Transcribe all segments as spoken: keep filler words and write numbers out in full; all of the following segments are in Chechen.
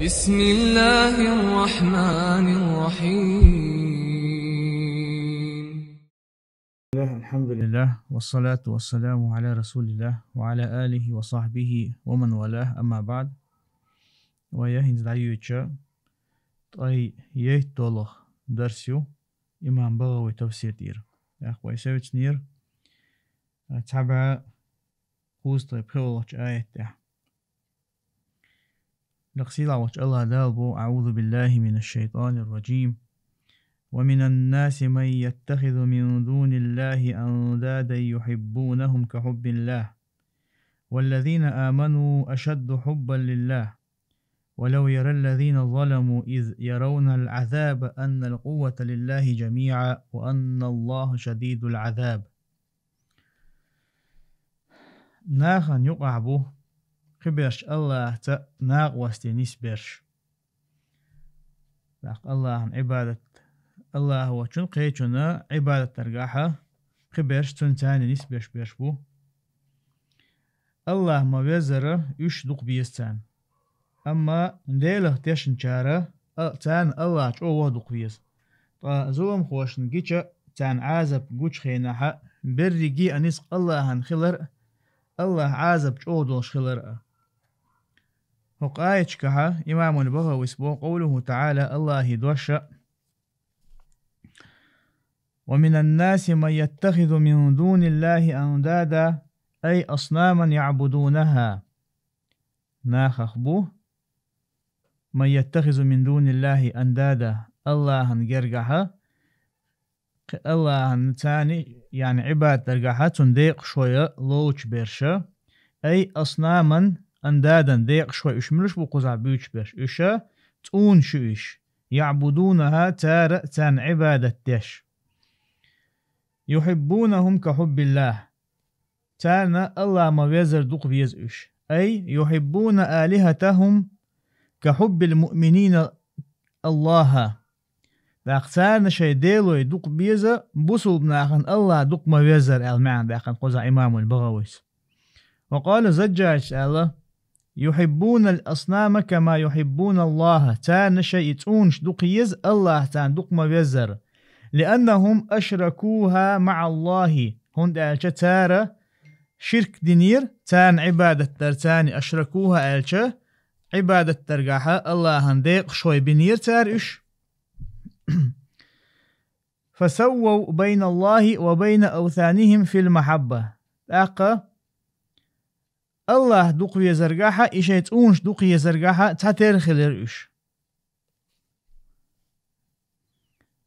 بسم الله الرحمن الرحيم. الحمد لله، والصلاة والسلام على رسول الله وعلى آله وصحبه ومن والاه، أما بعد. Вай хӀинца дӀайоьдуча ткъе етталгӀа дарс ю имам БагӀавий тафсир тӀера. ТӀаккха вай севцнера цхьа бӀаь кхузткъе пхиъалгӀача аят тӀа. Лакха сийлахь волча АллахӀ Дала боху: أعوذ بالله من الشيطان الرجيم. ومن الناس من يتخذ من دون الله أندادا يحبونهم كحب الله والذين آمنوا أشد حبا لله ولو يرى الذين ظلموا إذ يرون العذاب أن القوة لله جميعا وأن الله شديد العذاب. Нахана юкъахь бу кхиберш АллахӀца накъостий нисберш. ТӀаккха АллахӀан Ӏибадат, АллахӀ воцчун кхечунна Ӏибадат даргахьа кхиберш цунна царна нисбеш берш бу. АллахӀ ма везара уьш дукха беза царна. Амма Делах тешначара, а, царна АллахӀ чӀогӀа дукха веза. Ткъа зуламхошна гича царна Ӏазап гучу хенахьа, берриге а ницкъ АллахӀан хилар а, АллахӀ Ӏазап чӀогӀа долуш хилар а. ХӀокху аяташкахьа имамул БагӀавис боху, قوله تعالى, АллахӀан дош а: ومن الناس من يتخذ من دون الله أندادا، أي أصناما يعبدونها. Нахах бу, من يتخذ من دون الله أندادا, АллахӀан гергахьа, кхи-, АллахӀан царна, яъни Ӏибадат даргахьа, цунна декъашхой лоцуш берш а, أي أصناما أندادا, декъашхой уьш муьлш бу кхузахь буьйцуш берш, уьш а цӀунаш ю уьш. يعبدونها, цара а царна Ӏибадат деш. يحبونهم كحب الله. Царна АллахӀ ма везара дукха веза уьш. أي يحبون آلهتهم كحب المؤمنين الله. ТӀаккха царна шайн делой дукха беза, бусулба нахана АллахӀ дукха ма везара аьлла маьӀна даьккхина кхузахь имамул БагӀавис. وقال الزجاج аьлла: يحبون الأصنام كما يحبون الله. Царна шайн и цӀунаш дукха еза, АллахӀ царна дукха ма везара. لأنهم أشركوها مع الله. ХӀунда аьлча цара ширк динера, царна Ӏибадат дар царна, أشركوها аьлча, Ӏибадат даргахьа АллахӀан декъашхой бинера цара уьш. فسووا بين الله وبين أوثانهم في المحبة. ТӀаккха АллахӀ дукха везаргахьа, и шайн цӀунаш дукха езаргахьа цхьатерра хилира уьш.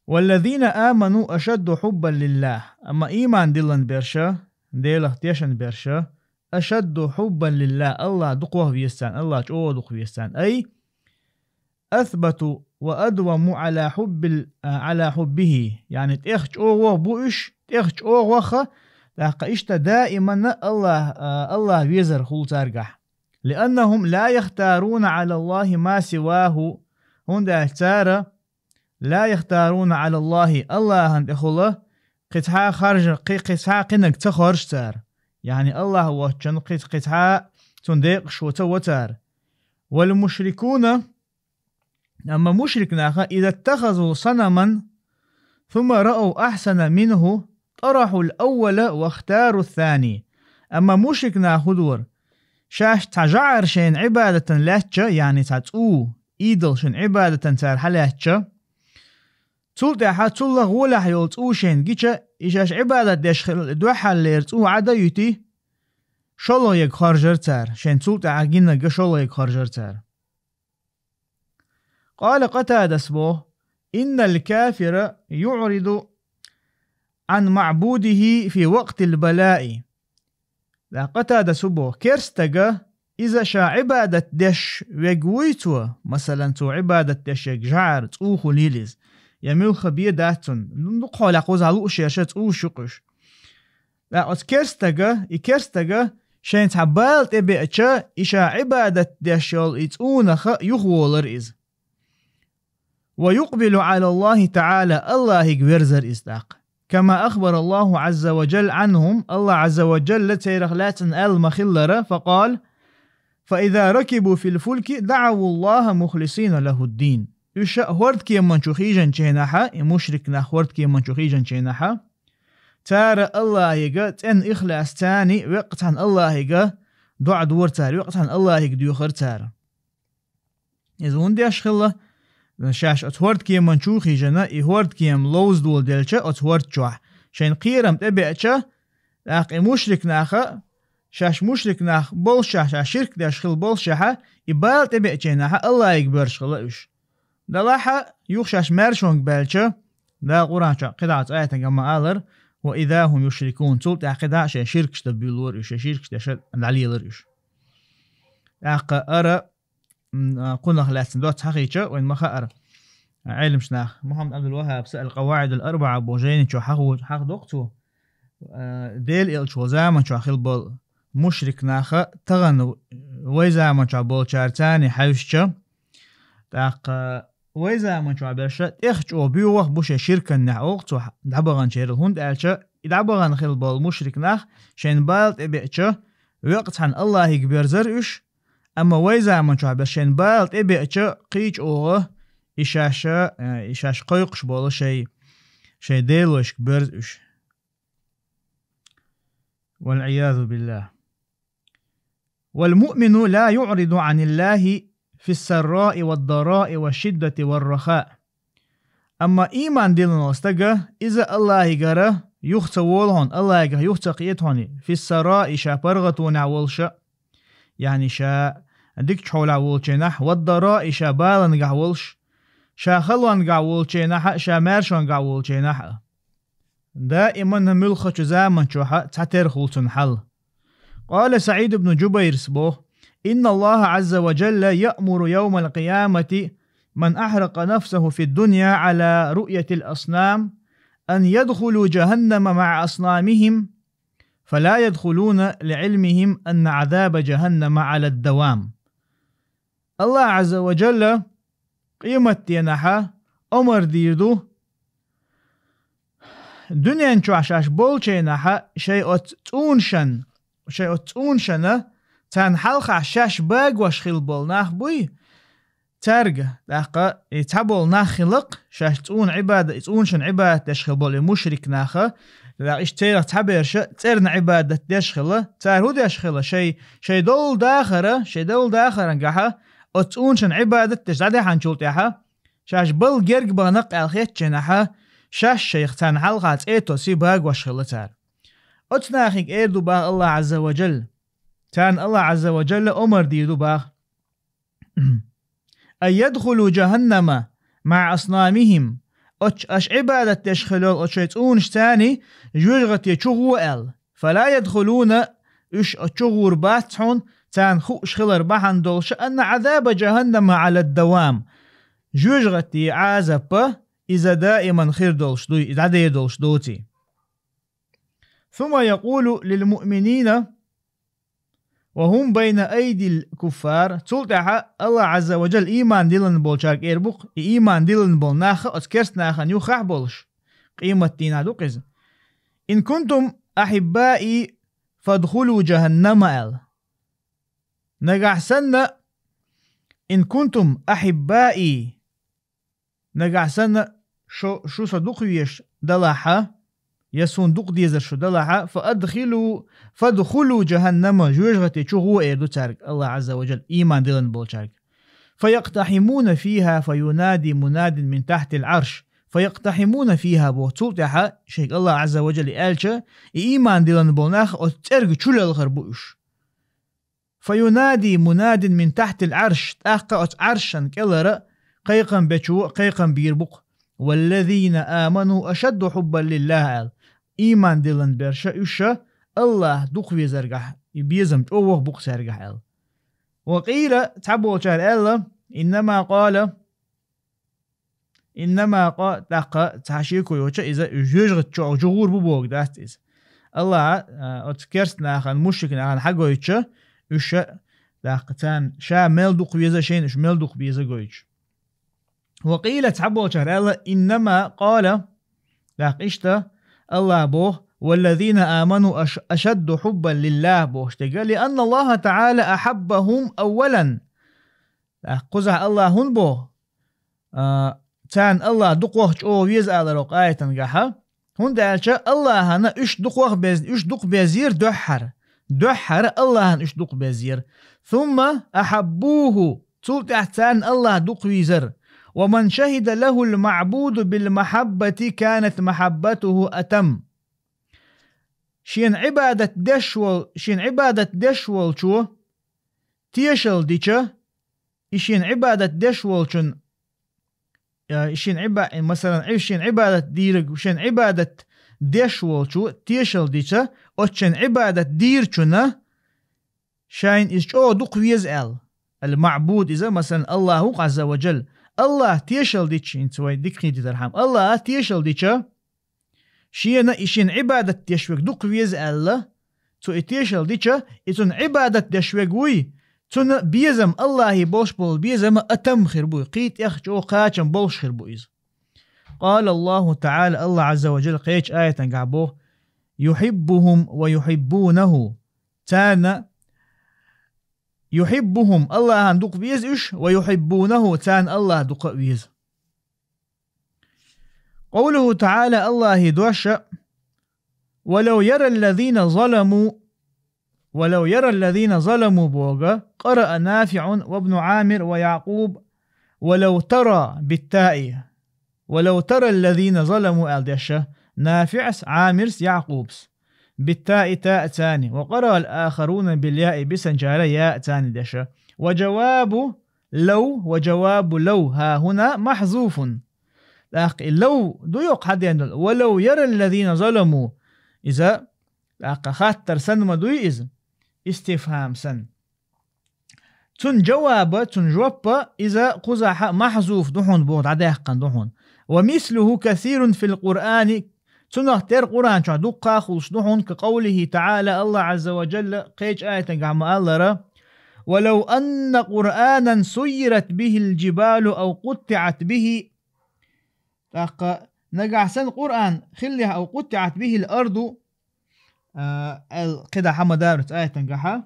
والذين آمنوا أشد حبا لله. Амма ийман диллина берш а, Делах тешна берш а, أشد حبا لله, АллахӀ дукхох веза царна, АллахӀ чӀогӀа дукха веза царна. أي أثبت وأدوم على حب ال-، على حبه. Яъни тӀех чӀогӀох бу уьш, тӀех чӀогӀоха, тӀаккха иштта даиманна АллахӀ, а, АллахӀ везар хуьлу цаьргахь. لأنهم لا يختارون على الله ما سواه. ХӀунда аьлча цара لا يختارون على الله, АллахӀан тӀехула кхин цхьа харжа-, кхин, кхин цхьа кхинаг ца хоржу цара. Яъни АллахӀ воцчунна кхин, кхин цхьа цунна декъашхо ца во цара. والمشركون, амма мушрик наха, إذا اتخذوا صنما ثم رأوا أحسن منه طرحوا الأول واختاروا الثاني. Амма мушрик наха хӀун дора? Шаьш цхьа жӀар шайна Ӏибадатан лаьттача, яъни цхьа цӀу, идол шайна Ӏибадатан цара хьалаьттача, цул тӀаьхьа цул гӀолехь йолу цӀу шайна гича, и шаьш Ӏибадат деш хила дуьххьарлера цӀу Ӏад а юьти, шолгӀа ерг хоржар цара, шайна цул тӀаьхьа гинарг шолгӀа ерг хоржар цара. قال قتادة боху: إن الكافر يعرض عن معبوده في وقت البلاء. Ла Къатадас боху: керстага иза ша Ӏибадат деш вег вуй цо, масалан, цо Ӏибадат деш ерг жӀар, цӀу хуьлийла иза, я муьлхха бен дац цунна, дукха хьолахь кхузахь луъушъерша цӀуш ю-кх уьш. ТӀаккха оцу керстага, и керстага шайн цхьа бала тӀебеача, и ша Ӏибадат деш йолу и цӀунаха юхаволар иза. ويقبل على الله تعالى, АллахӀига верзар иза тӀаккха. كما أخبر الله عز وجل عنهم, АллахӀ Ӏазза ва Джалла церах лаьцна аьлла ма-хиллара, فقال: فإذا ركبوا في الفلك دعوا الله مخلصين له الدين. Уьш хӀордкеман чу хижанчу хенахьа, и мушрик нах хӀордкеман чу хижанчу хенахьа, цара Аллахьига цӀен ихлас цани, веккъа цхьана Аллахьига доӀа дора цара, веккъа цхьана Аллахьига доьхура цара. Иза хӀунда деш хилла? Шаьш оцу хӀордкеман чу хижина, и хӀордкема ловза доладелча оцу хӀорда чохь, шайн кхерам тӀебеача, тӀаккха и мушрик наха, шаьш мушрик нах болшехь, шаьш ширк деш хилла болшехьа, и бала тӀебеача хенахьа Аллахьига боьрзуш хилла уьш. Делахьа, юха шаьш маьршонга баьлча, Дала Къуръан чохь кхидӀа цхьа аятан гамма алар: وإذا هم يشركون. Цул тӀаьхьа кхидӀа шайн ширкаш дан буьйлора уьш, шайн ширкаш деш дӀалелара уьш. ТӀаккха ара, м, а, кхунах лаьцна доцца хьахийча, вайн ма хаара. Ӏелимаш нах, Мухьаммад Абдул-Ваххаб са «Ал-КъаваӀидул-АрбаӀа» боху жайни чохь хьахо-, хьахдоккху цо, а, Дела элча волу заман чохь хилла болу мушрик наха тахана вай заман чохь болчара царна хьаьвсича, тӀаккха вай заман чохь берша тӀех чӀогӀа боьгӀах бу шайн ширканнехь олу цо дӀабаханчерал, хӀунда аьлча и дӀабахана хилла болу мушрик нах шайн бала тӀебеача, веккъа цхьана Аллахьига боьрзара уьш, амма вай заман чохь берш шайн бала тӀебеача кхин чӀогӀа и шаьш, э, и шаьш кхойкхуш болу шайн, шайн делошка боьрзу уьш. والعياذ بالله. والمؤمن لا يعرض عن الله في السراء والضراء والشدة والرخاء. Амма ийман диллина волу стага, иза Аллахьигара юха ца волу хьуна, Аллахьигара юха ца кхета хьуна, في السراء ша паргӀатонехь волуша, яъни ша дикачу хьолехь волчу хенахь, والضراء ша балангахь волуш, ша халонгахь волчу хенахь а, ша маьршонгахь волчу хенахь а. Даиман муьлххачу заман чохь а цхьатерра хуьлу цуьнан хьал. قال سعيد بن جبير боху: إن الله عز وجل يأمر يوم القيامة من أحرق نفسه في الدنيا على رؤية الأصنام أن يدخلوا جهنم مع أصنامهم، فلا يدخلون لعلمهم أن عذاب جهنم على الدوام. Аллах Ӏазза ва Джалла къематденахьа омар дийр ду, дуьнен чохь шаьш болчу хенахьа шайн оцу цӀунашан, шайн оцу цӀунашана царна хьалхахь шаьш багош хилла болу нах буй, цаьрга, тӀаккха и цхьаболу нах хилла-кх, шаьш цӀуна Ӏибада-, и цӀунашан Ӏибадат деш хилла болу и мушрик наха, тӀаккха иштта церах цхьаберша цӀерна Ӏибадат деш хилла. Цара хӀун деш хилла? Шайн, шайн долу дахара, шайн долу дахаран гахьа оцу цӀунашан Ӏибадат деш дӀадаьхьанчул тӀаьхьа, шаьш балла герга бахана-кх аьлла хетчу хенахьа, шаьш шайх царна хьалха цӀе тоссий багош хилла цара. Оцу нахе эр ду баха Аллах Ӏазза ва Джалла. Царна Аллах Ӏазза ва Джалла омар дийр ду баха. أن يدخلوا جهنم مع أصنامهم. Оцу аша Ӏибадат деш хилла йолу оцу шайн цӀунаш царний жоьжахате чу гӀо аьлла. فلا يدخلون, уьш оцу чу гӀур бац хьуна, царна хууш хилар бахьана долуш, أن عذاب جهنم على الدوام. Жоьжахате Ӏазапа иза даиман хир долуш дуй, и дӀадер долуш доций. ثم يقول للمؤمنين وهم بين أيدي الكفار. Цул тӀаьхьа Аллах Ӏазза ва Джалла ийман диллина болчаьрга эр бу-кх, и ийман диллина болу нах оцу керст нахана юххехь болуш, къематдийнахь ду-кх иза. إن كنتم أحبائي فادخلوا جهنم аьлла. Нагахь санна, إن كنتم أحبائي, нагахь санна, шу, шу со дукха везаш далахьа, я суна дукха дезар шу далахьа, فأدخلوا, فادخلوا جهنم, жоьжахате чу гӀо эр ду цаьрга Аллах Ӏазза ва Джалла, ийман диллина болчаьрга. فيقتحمون فيها فينادي مناد من تحت العرش. فيقتحمون فيها боху. Цул тӀаьхьа шайга Аллах Ӏазза ва Джалла аьлча, и ийман диллина болу нах оцу цӀерга чу лелхар бу уьш. فينادي مناد من تحت العرش, тӀаккха оцу Ӏаршан кӀелара кхайкхам бечо кхайкхам бийр бу-кх: والذين آمنوا أشد حبا لله аьлла. Ийман диллина берша уьш ша Аллах дукха везаргахь, и безам чӀогӀа бу-кх цаьргахь аьлла. وقيل, цхьаболчара аьлла, إنما قال إنما قال, тӀаккха цхьа шеко йоцуш иза жоьжахате чу гӀур бу бохург дац иза. Аллаха, а, оцу керст нахана, мушрик нахана хьагойтуш, уьш ша, тӀаккха царна ша мел дукха веза, шайна уьш мел дукха беза гойтуш. وقيل, цхьаболчара аьлла, إنما قال, тӀаккха иштта Аллаха боху, والذين آمنوا أش أشد حبا لله бохуш дерг, لأن الله تعالى أحبهم أولا. ТӀаккха кхузахь Аллахьа хӀунда боху, а, царна Аллахь дукхах чӀогӀа веза алар хӀокху аятангахьа? ХӀунда аьлча Аллахьана уьш дукхах безна, уьш дукха безйира дуьххьара. Дуьххьара Аллахьана уьш дукха безйира. ثم أحبوه, цул тӀаьхьа царна Аллахь дукха вийзара. ومن شهد له المعبود بالمحبة كانت محبته أتم. Шена Ӏибадат деш вол-, шена Ӏибадат деш волчо тешал дича, и шена Ӏибадат деш волчун, э, и шена Ӏиба-, э, масалан, Ӏи-, шена Ӏибадат дийриг, шена Ӏибадат деш волчо тешал дича, оцу шена Ӏибадат дийрачунна шайна иза чӀогӀа дукха веза аьлла. Ал-маъбуд иза, масалан, Аллахь ву-кх, Ӏазза ва Джалла. Аллахь тешал дича, хӀинца вай дика хетийтархьама, Аллахь тешал дича, шена и шена Ӏибадат деш верг дукха веза аьлла, цо и тешал дича, и цунна Ӏибадат деш верг вуй, цунна безам, Аллахье болуш болу безам а там хир буй, кхин тӀех чӀогӀа кхачам болуш хир бу иза. قال الله تعالى, Аллахь Ӏазза ва Джалла кхечу аятангахь боху: يحبهم ويحبونه. Царна, يحبهم, Аллахьана дукха веза уьш, ويحبونه, царна Аллахь дукха а веза. قوله تعالى, Аллахье дош а: ولو يرى الذين ظلموا، ولو يرى الذين ظلموا боху, قرأ نافع وابن عامر ويعقوب ولو ترى بالتاء. ولو ترى الذين ظلموا аьлла деш а, НафиӀс, Ӏамирс, Яъкъубс. بالتاء, таъ царна. وقرأ الآخرون بالياء, бисанчара яъ царна деш а. وجواب لو، وجواب لو ها هنا محذوف. ТӀаккха и لو ду йоккха хьадеана долу. ولو يرى الذين ظلموا. Иза, тӀаккха хаттар санна ма дуй иза, истифхам санна. Цунна жаваба, цунна жоппа, иза кхузахьа махьзуф ду хьуна боху, дӀадаьккхина ду хьуна. ومثله كثير في القرآن, цунах тера Къуръан чохь дуккха а хуьлуш ду хьуна, كقوله تعالى, Аллахь Ӏазза ва Джалла кхечу аятангахь ма-аллара: ولو أن قرآنا سيرت به الجبال أو قطعت به. ТӀаккха нагахь санна Къуръан хиллехь, أو قطعت به الأرض, а, аьлла кхидӀа хьама даруц аятангахьа.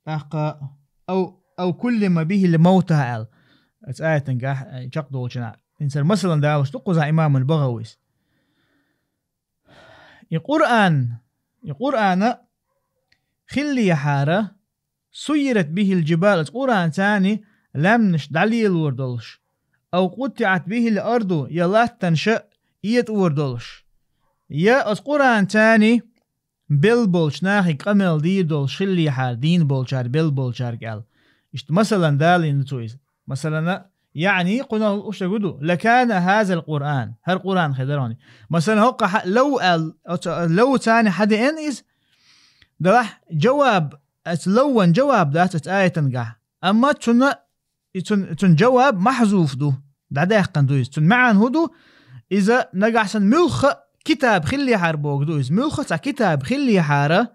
ТӀаккха أو، أو كلم به الموتى аьлла. Оцу аятангахь, э, чекхдолчунахь. Инсар масалан далуш ду кхузахь имамул БагӀавис. И Къуръан, и Къуръана хиллехьара, سيرت به الجبال, оцу Къуръан царна лаьмнаш дӀалелор долуш, أو قطعت به الأرض, я латтанаш а этӀор долуш, я оцу Къуръан царна белла болчу нахе къамел дийр долуш хиллехьара, дийна болчара, белла болчаьрга аьлла. Иштта масалан далийна цо иза. Масалана, яъни, кхунах лууш дерг ду: لكان هذا القرآن, хӀара Къуръан хир дара хьуна. Масалан, хӀокхахь لو аьлла, оцу لو царна хьадеана иза, делахь жаваб, оцу لو-ан жаваб дац оцу аятангахь. Амма цунна, и цун, цун жаваб махьзуф ду, дӀадаьккхина ду иза. Цун маьӀна хӀун ду? Иза нагахь санна муьлхха а китаб хиллехьара бохург ду иза. Муьлхха а цхьа китаб хиллехьара,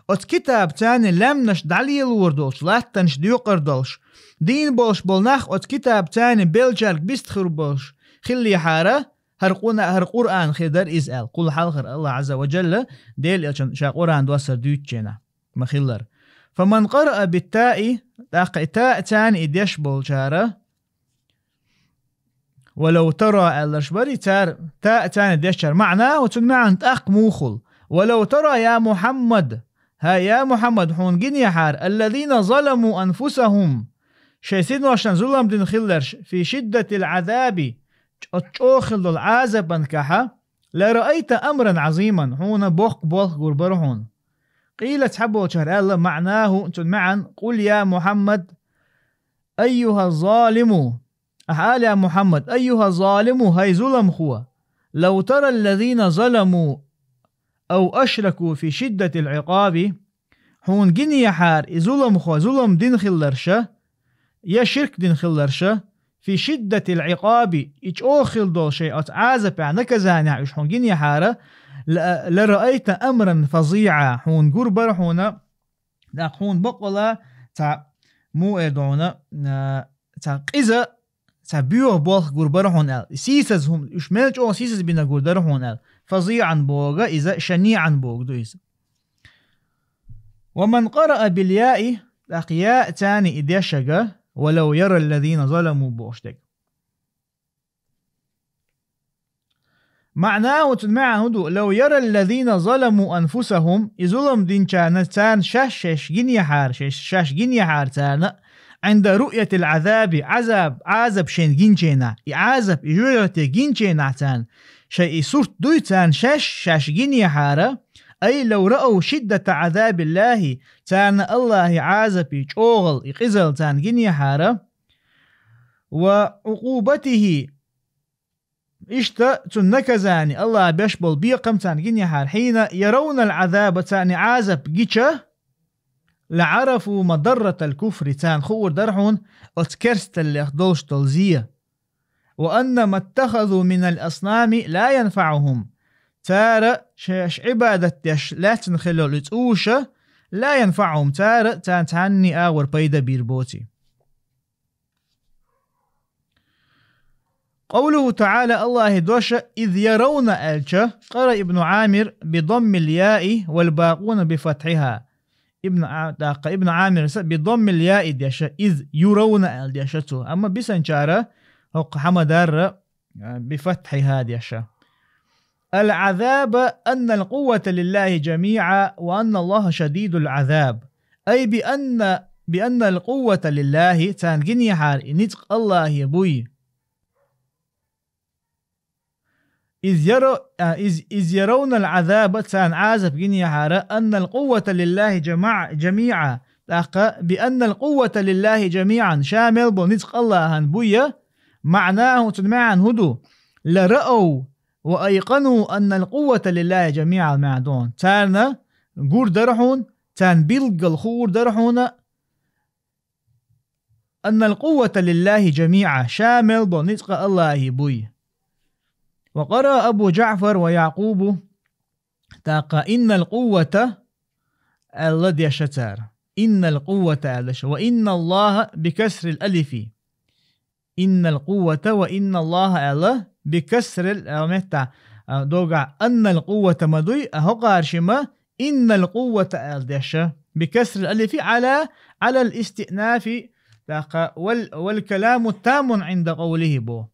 оцу китаб царна лаьмнаш дӀалелор долуш, латтанаш доькъур долуш, дийна болуш болу нах оцу китаб царна беллачаьрга бистхир болуш хиллехьара, хӀара къуна-, хӀара Къуръан хир дара иза аьлла. Кхул хьалхара Аллахь Ӏазза ва Джалла Делан элчанна ша Къуръан доссар дуьйцучу хенахь ма-хиллара. فمن قرأ بالتاء, тӀаккха и таъ царна и деш болчара, ولو ترى аьлларш барий цара, таъ царна дешчара. معناه, цун маьӀна тӀаккха муха хуьлу: ولو ترى يا محمد, хӀай, я Мухьаммад, хьуна гинехьара, الذين ظلموا أنفسهم, шайн синошна зулам дина хилларш, في شدة العذاب, чӀо-, чӀогӀа хила долу Ӏазапанкахьа, لرأيت أمرا عظيما, хьуна боккха болх гур бара хьуна. قيل, цхьаболчара аьлла, معناه, цун маьӀна: قل يا محمد أيها الظالم, ахьа ала, я Мухьаммад, أيها الظالم, хӀай зуламхо, لو ترى الذين ظلموا أو أشركوا في شدة العقاب, хьуна гинехьара и зуламхо зулам дина хилларша, я ширк дина хилларша, في شدة العقاب, и чӀогӀа хила долу шайн оцу Ӏазапехь, наказанехь уьш хьуна гинехьара, ل-, لرأيت أمرا فظيعا, хьуна гур бара хьуна, тӀаккха хьуна бакъвала цхьа, муха эр ду хьуна, а, цхьа къиза, цхьа боьха болх гур бара хьуна аьлла. Сийсаз хӀума, уьш мел чӀогӀа сийсаз бина гур дара хьуна аьлла. فظيعا боху иза, شنيعا боху иза. ومن قرأ بالياء, тӀаккха яа царна и дешага, ولو يرى الذين ظلموا бохуш дерг. معناه, цуьнан маьӀна хӀун ду? لو يرى الذين ظلموا أنفسهم, и зулам динчарна царна шаьш, шаьш гинехьара, шаьш, шаьш гинехьара царна, عند رؤية العذاب, Ӏазаб, Ӏазаб шайна гинчийнахь, и Ӏазаб, и жоьжахате гинчийнахь царна, шайн и сурт дуй царна шаьш, шаьш гинехьара, أي لو رأوا شدة عذاب الله, царна АллахӀи Ӏазапи чӀогӀал, и къизал царна гинехьара, وعقوبته, иштта цуьнан наказани, АллахӀа беш болу бекхам царна гинехьара, حين يرون العذاب, царна Ӏазап гича, لعرفوا مضرة الكفر, царна хуур дара хьуна оцу керсталлех долуш долу зе. وأن ما اتخذوا من الأصنام لا ينفعهم, цара шаьш Ӏибадат деш лаьцна хилла йолу и цӀуша, لا ينفعهم, цара царна цхьанний агӀор пайда бийр боций. قوله تعالى, АллахӀи дош, إذ يرون аьлча, قرأ ابن عامر بضم الياء والباقون بفتحها. Ибн А-, тӀаккха Ибн Ӏамирас بضم الياء деша, إذ يرون аьлла деша цо. Амма бисанчара хӀокху хьамадарра, а, بفتحها деша. العذاب أن القوة لله جميعا وأن الله شديد العذاب. أي بأن، بأن القوة لله, царна гинехьара и ницкъ АллахӀе буй. إذ يرو-, а, إذ، إذ يرون العذاب, царна Ӏазап гинехьара, أن القوة لله جمع-, جميعا. ТӀаккха بأن القوة لله جميعا, ша мел болу ницкъ АллахӀан буй, معناه, цуьнан маьӀна хӀун ду? لرأوا وأيقنوا أن القوة لله جميعا маьӀна ду. Царна гур дара хьуна, царна билггал хуур дара хьуна, أن القوة لله جميعا, ша мел болу ницкъ АллахӀе буй. وقرأ أبو جعفر ويعقوب, тӀаккха إن القوة аьлла деша цара. إن القوة аьлла деша. وإن الله بكسر الألف. إن القوة وإن الله аьлла, بكسر ال-, а, метта, а, догахь أن القوة ма дуй, а хӀокхара шима إن القوة аьлла деша. بكسر الألف على، على الاستئناف, тӀаккха вал-, والكلام تام عند قوله бо.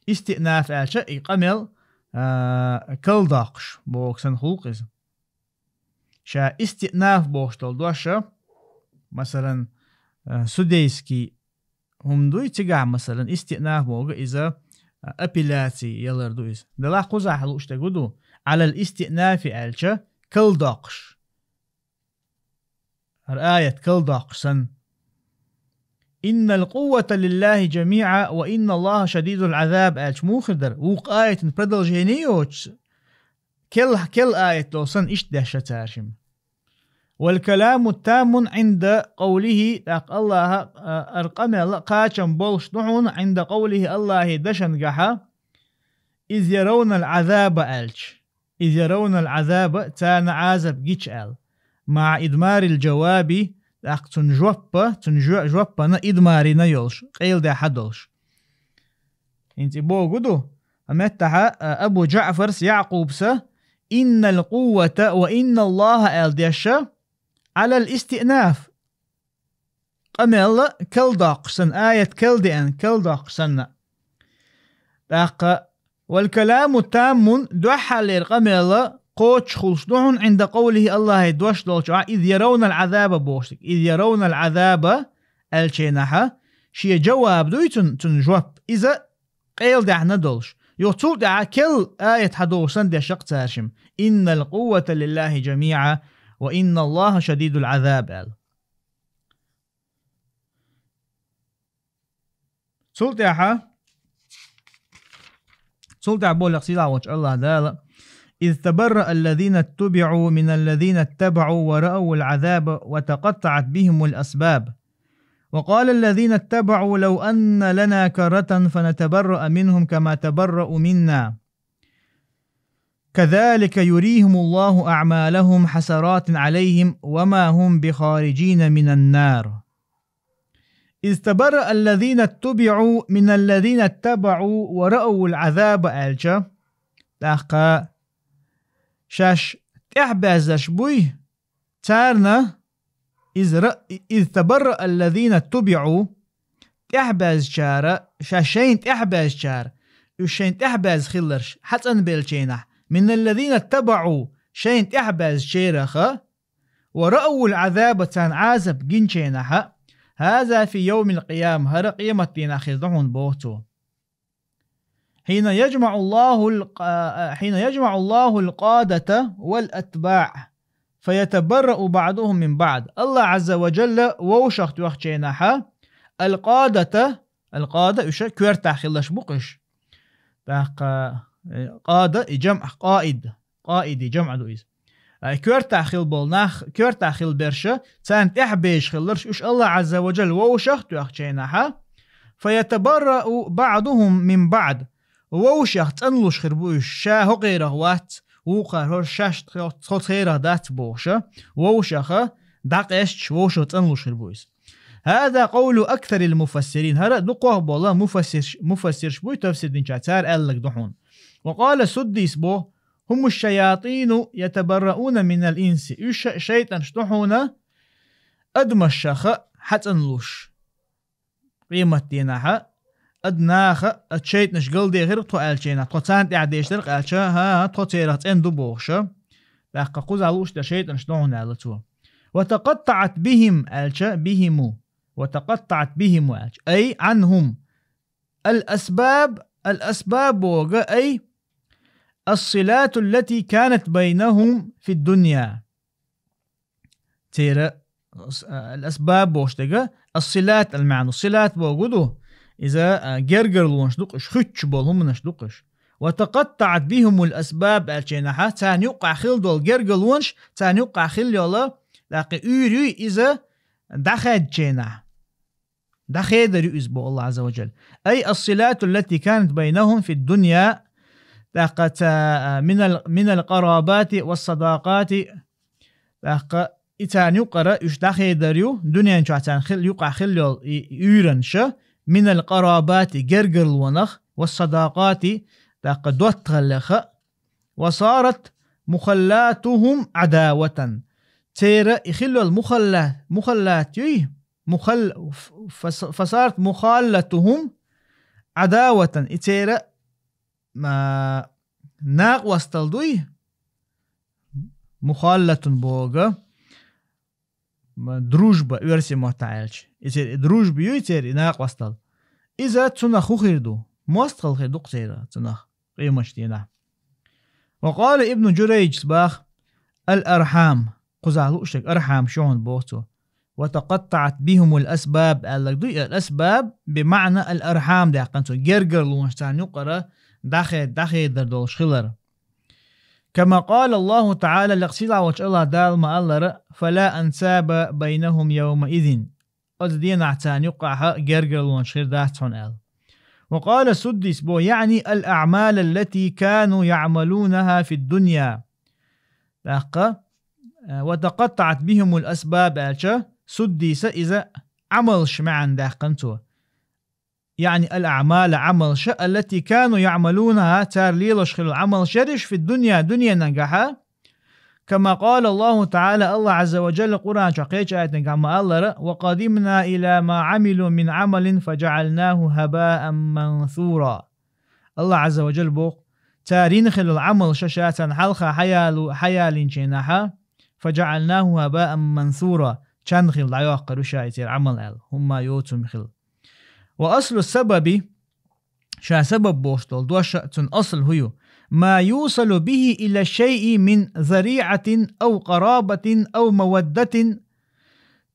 Истиънаф аьлча, и къамел, а, калдоккхуш боху сан гӀуллакх иза. Ша истиънаф бохуш долу дош, масалан, а, судейский хӀума дуй, цигахь, масалан, истиънаф боху иза, а, апелляци ялар ду иза. Делахь кхузахь лууш дерг хӀун ду, على الاستئناف аьлча, калдоккхуш. ХӀара аят калдоккхуш санна. إن القوة لله جميعا وإن الله شديد العذاب аьлча муха хир дара? Вукху аятан продолжение йоцуш, кел-, кел аят долу санна иштта деша цара шима. والكلام تام عند قوله, тӀаккха АллахӀа, а, хӀара къамел кхачам болуш ду хьуна, عند قوله, АллахӀан дашан гахьа, إذ يرون العذاب аьлча. إذ يرون العذاب, царна Ӏазап гича аьлла. مع إضمار الجواب, тӀаккха цуьнан жоп, цуьнан жо-, жоппана идмарина йолуш, къайладаьхьа долуш. ХӀинца и боху ду, а меттахьа, а, Абу ДжаӀфарс, Яъкъубса, إن القوة وإن الله аьлла деша, على الاستئناف. Къамел калдоккхуш санна, аят калдеана, калдоккхуш санна. ТӀаккха, والكلام تام, дуьххьарлера къамел кхочушхуьлуш ду хьуна, عند قوله, АллахӀан дош долчу, а, إذ يرون العذاب бохуш дерг. إذ يرون العذاب аьллачийнахьа, шен жаваб дуй цуьнан, цуьнан жоп. Иза къайладаьхьна долуш. Юха цул тӀаьхьа кел аят хьадохуш санна дешакх цара шима. إن القوة لله جميعا وإن الله شديد العذاب аьлла. Цул тӀаьхьа, цул тӀаьхьа боху сийлахь волчу АллахӀ Дала: إذ تبرأ الذين اتبعوا من الذين اتبعوا ورأوا العذاب وتقطعت بهم الأسباب. وقال الذين اتبعوا لو أن لنا كرة فنتبرأ منهم كما تبرأوا منا كذلك يريهم الله أعمالهم حسرات عليهم وما هم بخارجين من النار. «إذ تبرأ الذين اتبعوا من الذين اتبعوا ورأوا العذاب», аьлча, тӀаккха шаьш тӀехьабаьззаш буй, царна, из ра-, «إذ تبرأ الذين اتبعوا», тӀехьабаьззачара, ша шайна тӀехьабаьззачара, уьш шайна тӀехьабаьзза хилларш хьацӀанбеллача хенахь, «من الذين اتبعوا», шайна тӀехьабаьззачарех, «ورأوا العذاب», царна Ӏазап гинча хенахь, «هذا في يوم القيامة», хӀара къематдийнахь хир ду хьуна, боху цо. «حين يجمع الله الق-، حين يجمع الله القادة والأتباع فيتبرأ بعضهم من بعض». АллахӀ Ӏазза ва Джалла вовшах тоьхча хенахь, «القادة», «القادة», уьш коьртахь хилларш бу-кх уьш. ТӀаккха, э, къада и жамӀ, къаид. Къаиди жамӀ ду иза. Ай, коьртахь хила болу нах, коьртахь хила берш, царна тӀехьабезаш хилларш, уьш АллахӀ Ӏазза ва Джалла вовшах тоьхча хенахь, «فيتبرأ بعضهم من بعض». Вовшех цӀанлуш хир бу уьш, ша хӀокхерах вац, вукхара хӀора шаьш тхо-, тхо цхьерах дац бохуш, вовшех дӀакъаьсташ, вовшех цӀанлуш хир бу иза. «هذا قول أكثر المفسرين». ХӀара дукхох болу муфассирш-, муфассирш буй тафсир динчохь, цара аьлларг ду хьуна. «وقال السدي», боху: «هم الشياطين يتبرؤون من الإنس». Уьш шайтӀанаш ду хьуна адамашех хьацӀанлуш. Къематдийнахь, ада наха, ада шайтӀанаш галдехира тхо аьлча хенахь, тхо царна тӀехь дешнарг аьлча, хӀа-хӀа, тхо церах цӀена ду бохуш. ТӀаккха кхузахь лууш дерш шайтӀанаш ду хьуна аьлла цо. «وتقطعت بهم», аьлча, «بهم». «وتقطعت بهم», аьлча, «أي عنهم». «الأسباب», الأسباب боху, «أي الصلات التي كانت بينهم في الدنيا». Церан, а, «الأسباب» бохуш дерг, «الصلات» аьлла маьӀна ду. Силат бохург ду, иза, а, гергарлонаш ду-кх уьш, хуьттуш болу хӀуманаш ду-кх уьш. «وتقطعت بهم الأسباب» аьлча хенахь, царна юккъехь хила долу гергарлонаш, царна юккъехь хила йолу, тӀаккха уьйр юй иза дӀахаьдча хенахь. ДӀахедар ю иза, боху АллахӀ Ӏазза ва Джалла. «أي الصلات التي كانت بينهم في الدنيا». ТӀаккха ца-, а, «من ال-، من القرابات والصداقات». ТӀаккха и царна юкъара уьш дӀахедар ю, дуьнен чохь царна хил-, юкъахь хила йолу и, и уьйранаш, «من القرابات», гергарлонах, «والصداقات», тӀаккха доттагӀаллех, «وصارت مخلاتهم عداوة». Церан и хила йолу мухалла-, мухаллат юй, мухал-, ф-, фас-, «فصارت مخالتهم عداوة». И церан, ма, накъостал дуй, мухаллатун боху, ма, дружба, оьрсийн маттахь аьлча. И церан и дружба юй церан, и накъостал. Иза цунах хӀун хир ду? МостагӀалла хир ду-кх церан цунах, къематдийнахь. «وقال ابن جريج», боху, «الأرحام». Кхузахь лууш дерг архьамаш ю хьуна, боху цо. «وتقطعت بهم الأسباب» аьлларг дуй, «الأسباب بمعنى الأرحام» даьккхина цо, гергарлонаш царна юкъара дӀахе-, дӀахедар долуш хилар. «كما قال الله تعالى», лекха сийлахь волчу АллахӀ Дала ма-аллара: «فلا أنساب بينهم يومئذ». Оцу денахь царна юккъехь гергарлонаш хир дац хьуна аьлла. «وقال السدي», боху, «يعني الأعمال التي كانوا يعملونها في الدنيا». ТӀаккха, э, «وتقطعت بهم الأسباب» аьлча, Суддийс иза Ӏамалш маьӀна даьккхина цо. «يعني الأعمال», Ӏамалш, «التي كانوا يعملونها», цара лелош хилла Ӏамалш яриш, «في الدنيا», дуьненан гахьа, «كما قال الله تعالى», АллахӀ Ӏазза ва Джалла Къуръан чохь кхечу аятан гахь ма-аллара: «وقدمنا إلى ما عملوا من عمل فجعلناه هباء منثورا». АллахӀ Ӏазза ва Джалла боху: «Цара йина хилла Ӏамалш ша царна хьалха хьаялу-, хьаялийначу хенахь, فجعلناه هباء منثورا», чан хилла дӀайоккхур ю ша и церан Ӏамал аьлла, хӀумма йоцург хилла. «وأصل السبب», ша сабаб бохуш долу дош а, цуьнан асл хӀун ю? «ما يوصل به إلى الشيء من ذريعة أو قرابة أو مودة».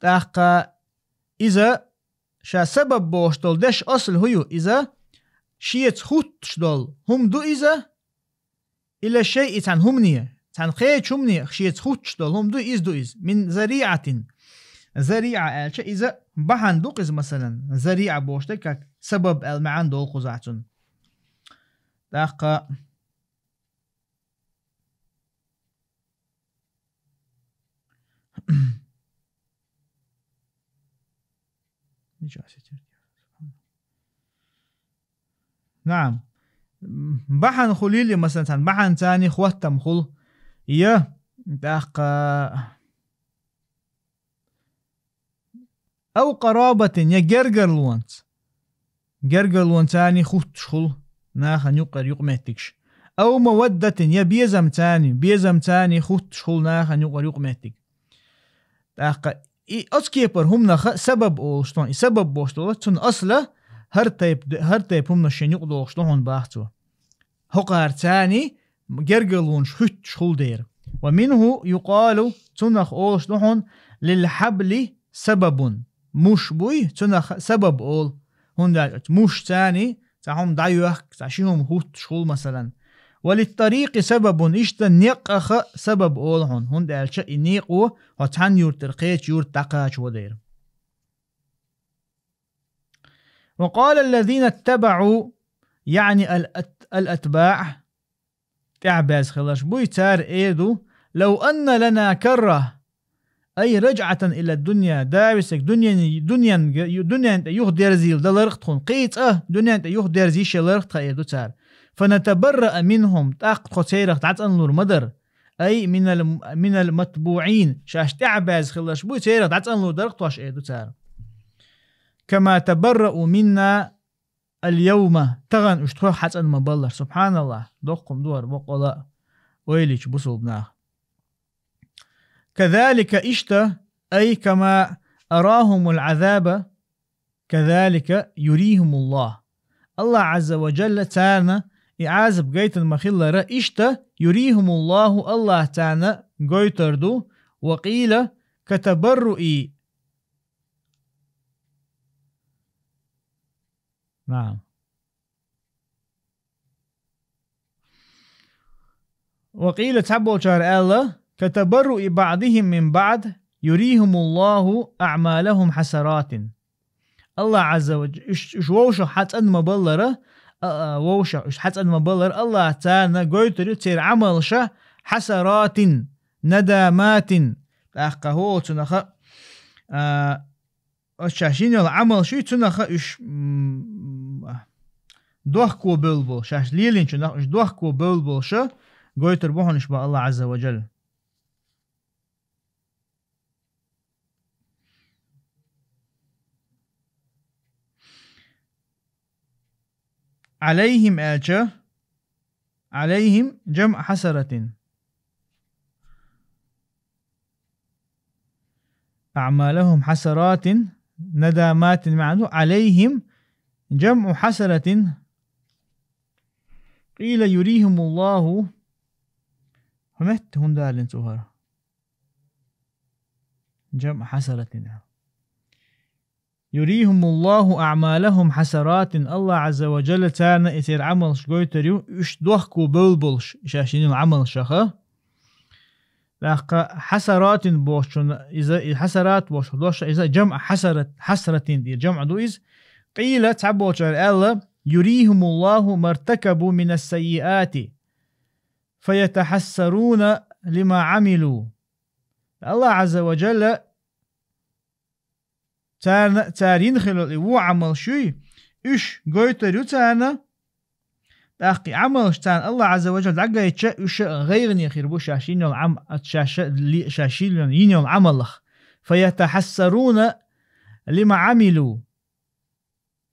ТӀаккха иза, ша сабаб бохуш долу деш асл хӀун ю? Иза шеца хӀуттуш долу хӀума ду иза, «إلى الشيء», цхьана хӀумане, цхьана кхечу хӀумане шеца хӀуттуш долу хӀума ду, иза ду иза. «من ذريعة». ЗариӀа аьлча, иза бахьана ду-кх иза, масалан. ЗариӀа бохуш дерг как сабаб аьлла маьӀна долу кхузахь цуьнан. ТӀаккха Наам. Бахьана хулийла, масалан, царна бахьана царна хоттам хул. Я, тӀаккха, أو قرابة, я гергарлонца. Гергарлонца царна хуттуш хул нахана юкъара юкъаметтигаш. أو مودة, я безамца царна, безамца царна хуттуш хул нахана юкъара юкъаметтиг. ТӀаккха и оцу кепара хӀуманах сабаб олуш ду хьуна. И сабаб бохуш долу, цунна асла хӀара тайпа, хӀара тайпа хӀуманаш шен юкъа дохуш ду хьуна бах цо. ХӀокхара царна гергарлонаш хуьттуш хул дера. ومنه يقال, цунах олуш ду хьуна, للحبل سبب. Муш буй, цунах сабаб олу. ХӀунда аьлча муш царна цхьа хӀума дӀайоьхку, цхьа ши хӀума хуттуш хул, масалан. وللطريق سبب, иштта некъах а сабаб олу хьуна, хӀунда аьлча и некъо хьо цхьана юртара кхечу юрта дӀакхачо дера. وقال الذين اتبعوا, يعني الأت-, الأتباع, тӀаьхьабаьзза хилларш буй, цара эр ду: لو أن لنا كرة, أي رجعة إلى الدنيا, да весиг, дуьнен, дуьнен, дуьнен тӀе юхадерзийла даларх тхуна, кхин цкъа дуьнен тӀе юхадерза йиш яларх тхан, эр ду цара. فنتبرأ منهم, тӀаккха тхо церах дӀацӀанлур ма дара. أي من ال-, من المتبوعين, шаьш тӀаьхьабаьзза хилларш буй, церах дӀацӀанлур дарх тхо, эр ду цара. كما تبرأوا منا اليوم, тахана уьш тхох хьацӀан ма баллар. СубхьаналлахӀ, доккха хӀума ду хӀара боккъала а, ойла йича бусулба наха. كذلك, иштта, أي كما أراهم العذاب كذلك يريهم الله. АллахӀ Ӏазза ва Джалла царна и Ӏазап гайтина ма-хиллара, иштта, يريهم الله, АллахӀа царна гойтур ду, وقيل كتبرؤ. نعم. وقيل, цхьаболчара аьлла, كتبرؤ بعضهم من بعض يريهم الله أعمالهم حسرات. АллахӀ Ӏазза ва Дж-, уьш, уьш вовшах хьацӀан ма баллара, а, а, вовшах уьш хьацӀан ма баллара, АллахӀа царна гойтур ю церан Ӏамалш حسرات, ندامات. ТӀаккха хӀокху цунах а, а, Оцу шаьш йина йолу Ӏамалш ю, цунах а уьш, м, дохко бевлла болу, шаьш лелийначунах уьш дохко бевлла болуш а гойтур бу хьуна уьш бах АллахӀ Ӏазза ва Джалла. عليهم аьлча, عليهم جمع حسرة. أعمالهم حسرات, ندامات маьӀна ду, عليهم جمع حسرة. قيل يريهم الله. ХӀун метта, хӀунда аьлла цо хӀара? جمع حسرة. يريهم الله أعمالهم حسرات, АллахӀ Ӏазза ва Джалла царна и церан Ӏамалш гойтур ю, уьш дохко бевлла болуш, шаьш йина йолу Ӏамалшах а. ТӀаккха حسرات бохучун иза, и حسرات бохучун дош, иза جمع حسرة, حسرة дийр جمع ду иза. قيل, цхьаболчара аьлла, يريهم الله ما ارتكبوا من السيئات فيتحسرون لما عملوا. АллахӀ Ӏазза ва Джалла царна, цара йина хилла и вон Ӏамалш юй, уьш гойтур ю царна, тӀаккха и Ӏамалш царна АллахӀ Ӏазза ва Джалла дӀагайтча, уьш а гӀайгӀане хир бу шаьш йина йолу Ӏам-, ат-, шаьш а ли-, шаьш йина йолу Ӏамалах. فيتحسرون لما عملوا.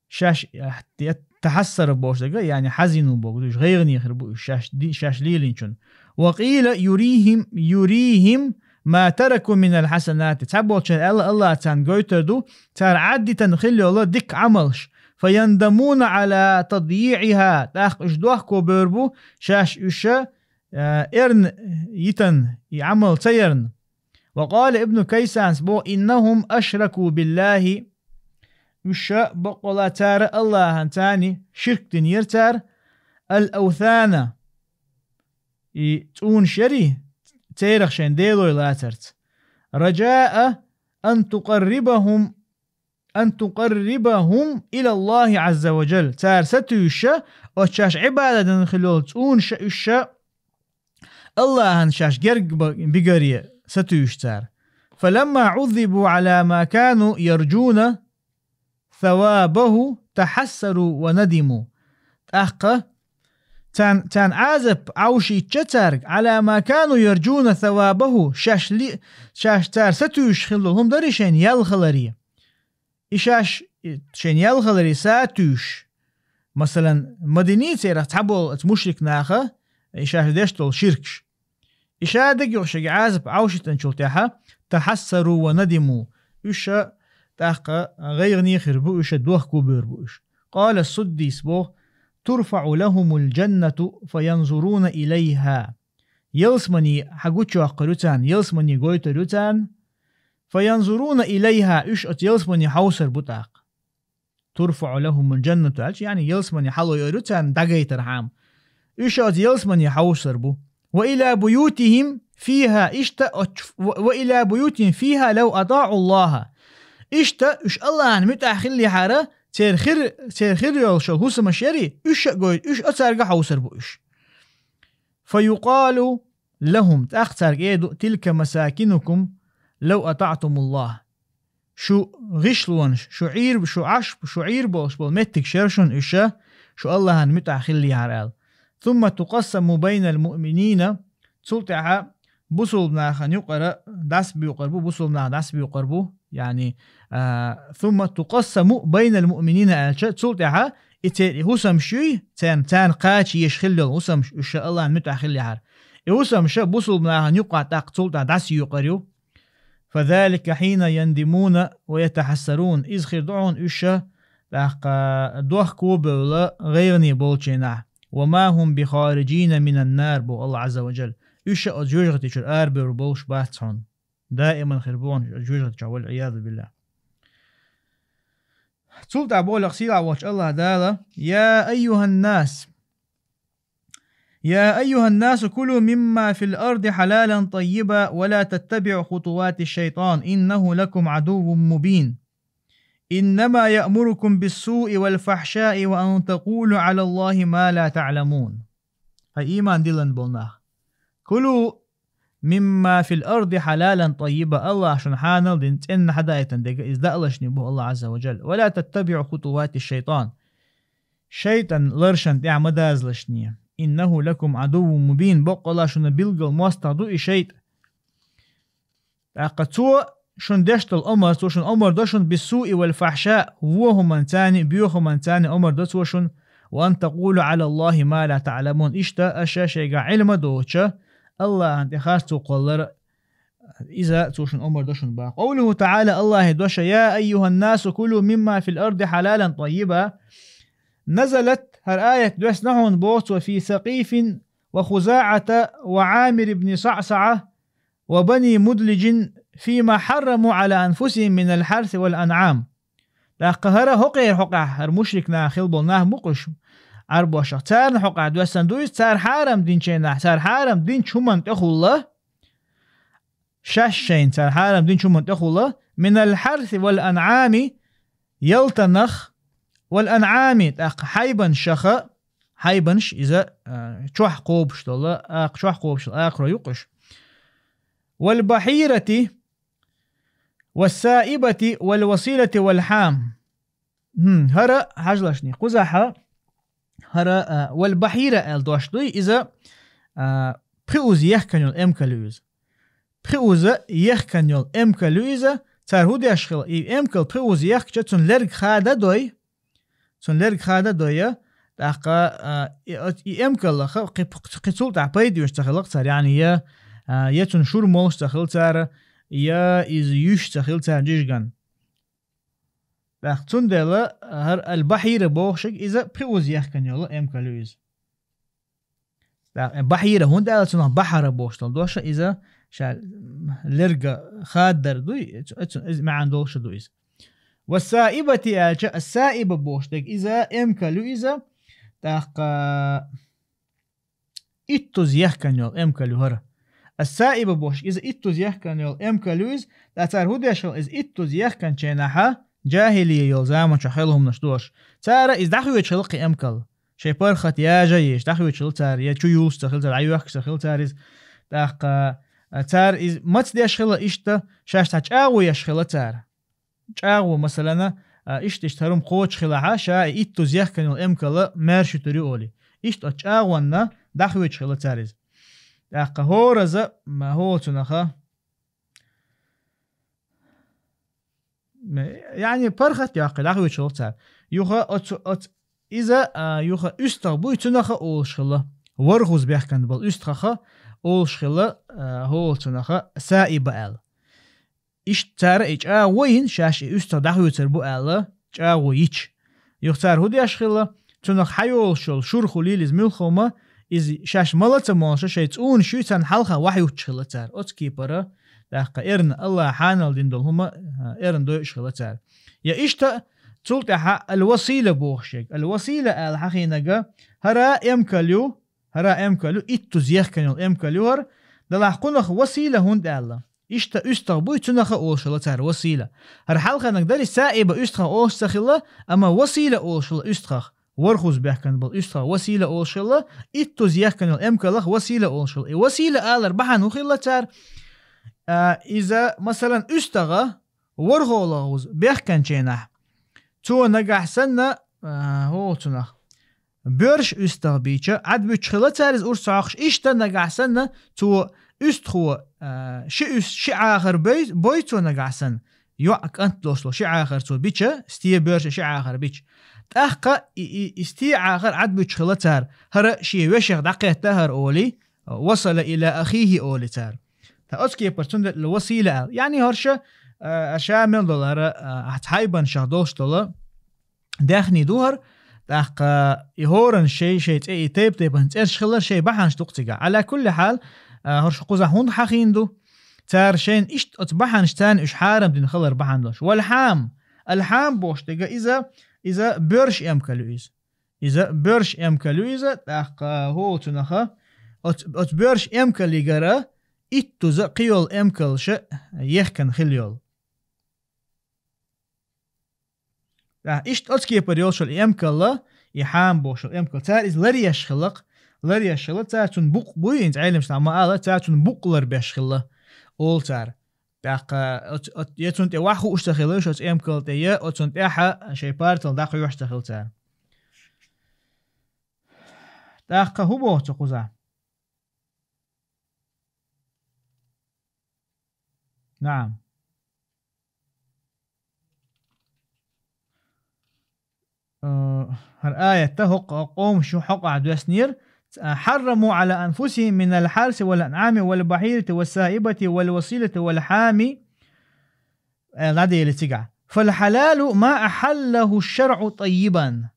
Шаьш, а, я تحسر бохуш дерг, яъни хьазину боху, уьш гӀайгӀане хир бу уьш шаьш ди-, шаьш лелийначун. وقيل يريهم, يريهم ما تركوا من الحسنات. Цхьаболчара аьлла, АллахӀа царна гойтур ду, цара Ӏаддитан хилла йолу дика Ӏамалш. فيندمون على تضييعها. ТӀаккха уьш дохко бевр бу, шаьш уьш, а, эрна йитан и Ӏамал ца ярна. وقال ابن كيسان боху: إنهم أشركوا بالله. Уьш баккъала цара АллахӀан царна ширк динера цара, الأوثان, и цӀунаш яри, церах шайн делой лацарца. رجاء أن تقربهم، أن تقربهم إلى الله عز وجل. Цара сатуьйсуш, оцу шаьш Ӏибадат дина хилла йолу цӀунаш уьш АллахӀан шаьш герга ба-, бигаре сатуьйсуш цара. فلما عذبوا على ما كانوا يرجون ثوابه تحسروا وندموا. ТӀаккха царна, царна Ӏазап Ӏовшийча цаьрга, على ما كانوا يرجون ثوابه, шаьш ли-, шаьш цара сатуьйсуш хилла хӀума дарий шайна ял хиларе. И шаьш, и шайна ял хиларе сатуьйсуш. Масалан, Мадине церах цхьаболу оцу мушрик наха, и шаьш деш долу ширкаш. И ша дагайогӀуш шайга Ӏазап Ӏовшийтинчул тӀаьхьа, تحسروا وندموا. Уьш тӀаккха гӀайгӀане хир бу уьш, дохко бевр бу уьш. قال السدي боху: ترفع لهم الجنة فينظرون إليها. Ялсамани хьагучуяккхур ю царна, ялсамани гойтур ю царна. فينظرون إليها, уьш оцу ялсамани хьовсур бу тӀаккха. ترفع لهم الجنة аьлча, яъни ялсамани хьалайор ю царна дӀагайтархьама. Уьш оцу ялсамани хьовсур бу. وإلى بيوتهم فيها, иштта оч-, و-, وإلى بيوتهم فيها لو أطاعوا الله. Иштта уьш Аллахьан муьтӀахь хиллехьара, церан хир, церан хир йолуш йолу хӀусамаш ярий, уьш а гой-, уьш а цаьрга хьовсур бу уьш. فيقال لهم, тӀаккха цаьрга эр ду: تلك مساكنكم لو أطعتم الله. Шу гӀишлонаш, шу Ӏийр-, шу Ӏаш, шу Ӏийр болуш болу меттигаш яра шуна уьш, шу Аллахьан муьтӀахь хиллехьара аьлла. ثم تقسم بين المؤمنين, цул тӀаьхьа бусулба нахана юкъара дӀасабуькъур бу, бусулба наха дӀасабуькъур бу, яъни, а, ثم تقسم بين المؤمنين аьлча, цул тӀаьхьа и церан и хӀусамаш юй, царна, царна кхача езаш хилла йолу хӀусамаш уьш Аллахьан муьтӀахь хиллехьара. И хӀусамаш бусулба нахана юкъахь тӀаккха цул тӀаьхьа дӀасаюькъур ю. فذلك حين يندمون ويتحسرون. Иза хир ду хьуна уьш тӀаккха дохко а бевлла гӀайгӀане болчу хенахь. وما هم بخارجين من النار, боху Аллахь Ӏазза ва Джалла. Уьш а оцу жоьжахати чуьра арабевр болуш бац хьуна. Даиман хир бу хьуна жоьжахати чохь, والعياذ بالله. Цул тӀаьхьа боху сийлахь волчу Аллахь Дала: يا أيها الناس يا أيها الناس كلوا مما في الأرض حلالا طيبا ولا تتبعوا خطوات الشيطان إنه لكم عدو مبين. إنما يأمركم بالسوء والفحشاء وأن تقولوا على الله ما لا تعلمون. Хьай ийман диллина болу нах. كلوا مما في الأرض حلالا طيبا. Аллахь шуна хьанал дина цӀенна хьадайтина дерг иза даалашний бу Аллахь Ӏазза ва Джалла. ولا تتبعوا خطوات الشيطان. ШайтӀан ларшан тӀехь ма дазалашний. إنه لكم عدو مبين. Боккъала шуна билггал мостагӀа ду и шайтӀа. ТӀаккха цо шуна деш долу омар, цо шуна омар до шуна بالسوء والفحشاء, вон хӀуманца а, боьха хӀуманца а омар до цо шуна, وأن تقولوا على الله ما لا تعلمون. Иштта аша шайга Ӏилма доцуш, Аллахьан тӀе харцо кхоллар, иза цо шуна омар до шуна боху. قوله تعالى, Аллахьан дош: يا أيها الناس كلوا مما في الأرض حلالا طيبا. نزلت, хӀара аят доьссина хьуна боху цо, في ثقيف وخزاعة وعامر بن صعصعة وبني مدلج فيما حرموا على أنفسهم من الحرث والأنعام. ТӀаккха хӀара хӀокхеран хьокъехь, хӀара мушрик нах хилла болу нах бу-кх уьш, Ӏарбошах. Царна хьокъехь доьссина ду иза, цара хьарам динчу хенахь, цара хьарам динчу хӀуманна тӀехула, шаьш шайна цара хьарам динчу хӀуманна тӀехула, من الحرث والأنعام, ялтанах, والأنعام, тӀаккха хьайбанашаха, хьайбанаш иза, а, чохь кхобуш долу, акха чохь кхобуш долу акхаро ю-кх уьш. والبحيرة والسائبة والوصيلة والحام. ХӀм, хӀара хьажалашний кхузахь, хӀара, а, والبحيرة аьлла дош дуй, иза, а, пхи уза ехкан йолу эмкал ю иза. Пхи уза ехкан йолу эмкал ю иза, цара хӀун деш хила, и эмкал пхи уза ехкача цунна лерг хада дой, цунна лерг хада дой, тӀаккха, а, и, и эмкаллаха кхи, кхи цул тӀаьхьа пайда оьшуш ца хилла-кх цара, яъни я, а, я цунна шура молуш ца хила цара, я иза юьш ца хила цара жижиган. ТӀаккха цундела хӀара аль-бахьира бохушиг иза пхи уза ехкан йолу эмкал ю иза. ТӀаккха бахьира хӀунда аьлла цунах бахьара бохуш долу доша иза ша лерга хаддар дуй, цу-, цу-, иза маьӀна долуша ду иза. Ва саибати аьлча, ас-саиба бохуш дерг иза эмкал ю иза, тӀаккха иттуза ехкан йолу эмкал ю хӀара. Ас-саиба бохуш иза иттуза ехкан йолу эмкал ю иза, ткъа цара хӀун деш хила иза иттуза ехканчу хенахьа, жахӀилия йолу заманчохь хила хӀуманаш дош. Цара иза дӀахоьцуш хила кхин эмкал. Шайн паргӀат яжа еш, дӀахоьцуш хила цара, я чу юлуш ца хила цара, дӀайоьхкуш ца хила цара иза. ТӀаккха, а, цара иза маца деш хила иштта, шаьш цхьа чӀагӀо еш хила цара. ЧӀагӀо, масалана, а, иштта-иштта хӀара хӀума кхочуш хилахь, ша и иттуза ехкан йолу эмкал маьрша юьтур ю олий. Иштта оцу чӀагӀонна дӀахоьцуш хилла цара иза. ТӀаккха хӀораза, ма хӀола цунаха, м, яъни паргӀат йоккхий дӀахоьцуш хилла цара. Юха оцу, оцу иза, а, юха уьстагӀ буй, цунаха олуш хилла. ВорхӀазза бехкан болу уьстагӀаха олуш хилла, а, хӀола цунаха саиба аьлла. Иштта цара и чӀагӀо йина, шаьш и уьстагӀ дӀахоьцур бу аьлла, чӀагӀо йича. Юха цара хӀун деш хилла? Цунах хьайолуш йолу шура хуьлийла иза муьлхха хӀума, иза шаьш мала ца молуш, шайн цӀунаш юй царна хьалха вахьа юттуш хилла цара. Оцу кепара, тӀаккха эрна Аллахьа хьанал дина долу хӀума, а, эрна дойуш хилла цара. Я иштта, цул тӀаьхьа аль-васила бохуш ерг. Аль-васила аьлла хьахийнарг, хӀара эмкал ю, ХӀара эмкал ю, иттуза ехкан йолу эмкал ю хӀара, делахь кхунах васила хӀунда аьлла? Иштта уьстагӀ буй, цунаха олуш хилла цара васила. ХӀара хьалханиг дара и саиба уьстагӀ олуш ца хилла, амма васила олуш хилла уьстагӀах. ВорхӀазза бехкан болу уьстагӀах васила олуш хилла, иттуза ехкан йолу эмкалах васила олуш хилла. И васила алар бахьана хӀун хилла цара? А, иза, масалан, уьстагӀа ворхӀалгӀазза бехканчу хенахь, цо нагахь санна, а, хӀо цунах, боьрша уьстагӀ бича, Ӏадбуьтуш хилла цара иза урс хьокхуш, иштта нагахь санна, цо уьстагӀо, а, ши уьст-, ши Ӏахар бой, бой цо нагахь санна, йоӀ кӀант долуш долу ши Ӏахар цо бича, сте боьрша ши Ӏахар бича. ТӀаккха и, и, и сте Ӏахар Ӏадбуьтуш хилла цара, хӀара шен вешех дӀакхетта хӀара олий, «Васала иля ахихи», олий цара. Та оцу кепара цундела васила аьлла. Яъни хӀорш, а, ша мел долу хӀара, а, ахьа хьайбанашах долуш долу даьхний ду хӀара, тӀаккха и хӀоранна шай-шай цӀе, и тайп-тайпана цӀераш хилар шай бахьанаш ду-кх цигахь. Ӏала кулли хьал, а, хӀорш кхузахь хӀунда хьахийна ду? Цара шайна иштта оцу бахьанаш царна уьш хьарам дина хилар бахьана долуш. Валь-хьам, аль-хьам бохуш дерг иза, иза боьрша эмкал ю иза. Иза боьрша эмкал ю иза, тӀаккха хӀо цунаха, оцу, оцу боьрша эмкалигара иттуза кхин йолу эмкалша ехкан хила йолу. ТӀаккха иштта оцу кепара йолуш йолу и эмкалла, и хьам бохуш йолу эмкал. Цара иза ларъеш хилла-кх, ларъеш хилла, цара цунна букъ буй, хӀинца Ӏеламнаха ма-аллара, цара цунна букъ ларбеш хилла, олу цара. ТӀаккха оц-, оц-, я цунна тӀе вахь хууш ца хилла уьш оцу эмкалла тӀе, я оцунна тӀаьхьа шайн парцалла дӀакхоьхьуш ца хилла цара. ТӀаккха хӀун боху цо кхузахь? Наам. Э, хӀара аятта хӀокху къомаша хьокъехь доьснера: «حرموا على أنفسهم من الحرث والأنعام والبحيرة والسائبة والوصيلة والحام», э, ладели цигахь. «فالحلال ما أحله الشرع طيبا».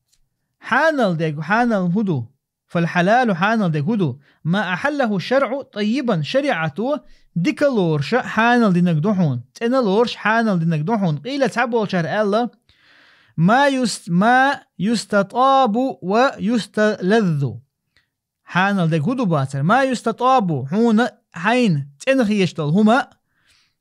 Хьанал дерг, хьанал хӀун ду? «فالحلال», хьанал дерг хӀун ду? «ما أحله الشرع طيبا», шариӀато дика лоруша хьанал динарг ду хьуна, цӀена лоруш хьанал динарг ду хьуна. «قيل», цхьаболчара аьлла: «ما يست-, ما يستطاب ويستلذ». Хьанал дерг хӀун ду бацара? «ما يستطاب», хьуна хьайна цӀена хеташ долу хӀума,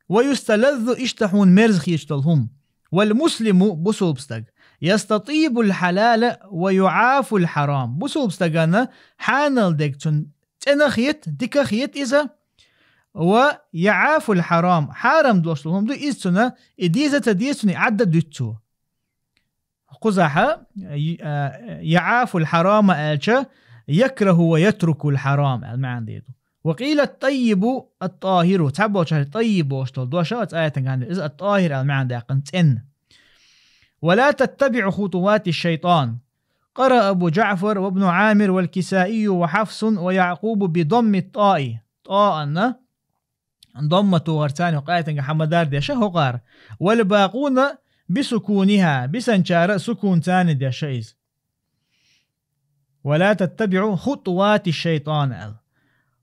«ويستلذ», иштта хьуна мерза хеташ долу хӀума. «والمسلم», бусулба стаг, «يستطيب الحلال ويعاف الحرام». Бусулба стагана хьанал дерг цунна цӀена хета, дика хета иза, «ويعاف الحرام», хьарам долуш долу хӀума ду, иза цунна, и деза ца деза цунна, и Ӏадда дуьту цо. Кхузахьа, й-, а, «يعاف الحرام» аьлча, «يكره ويترك الحرام» аьлла маьӀна дийр ду. «وقيل الطيب الطاهر». Цхьаболчара таййиб бохуш долу дош а оцу аятан гӀанде, иза ат-тахир аьлла маьӀна даьккхина, цӀена. «ولا تتبعوا خطوات الشيطان». قرأ أبو جعفر وابن عامر والكسائي وحفص ويعقوب بضم الطاء. ТӀоанна домма тухар царна хӀокху аятанга хьамадар деша хӀокхара. «والباقون بسكونها», бисанчара сукун царна деша иза. «ولا تتبعوا خطوات الشيطان» аьлла.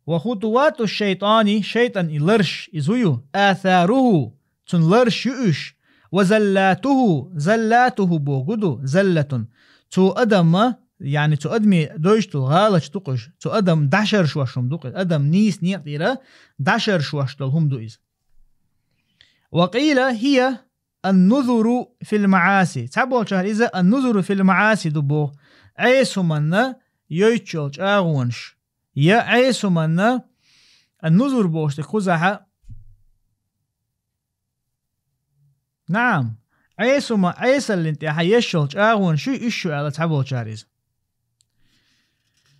«وخطوات الشيطان», шайтӀан и ларш, иза хӀун ю? «آثاره», цунна ларш ю уьш. «وزلاته», «زلاته» боху ду, «زلة». Цу адамма, яъни цу адаме дойчу долу гӀалаташ ду-кх уьш, цу адам дӀашаршош хӀума ду-кх иза, адам нийса некъа тӀера дӀашаршош долу хӀума ду иза. «وقيل هي النظر في المعاصي». Цхьаболчара иза «النظر في المعاصي» ду боху, Ӏеса хӀуманна йойтуш йолу чӀагӀонаш. Я Ӏеса хӀуманна, ан-нузур бохуш дерг кхузахьа. Наам, Ӏесума, Ӏесаллин тӀехьа еш йолу чӀагӀонаш ю, уьш ю аьлла цхьаболчара иза.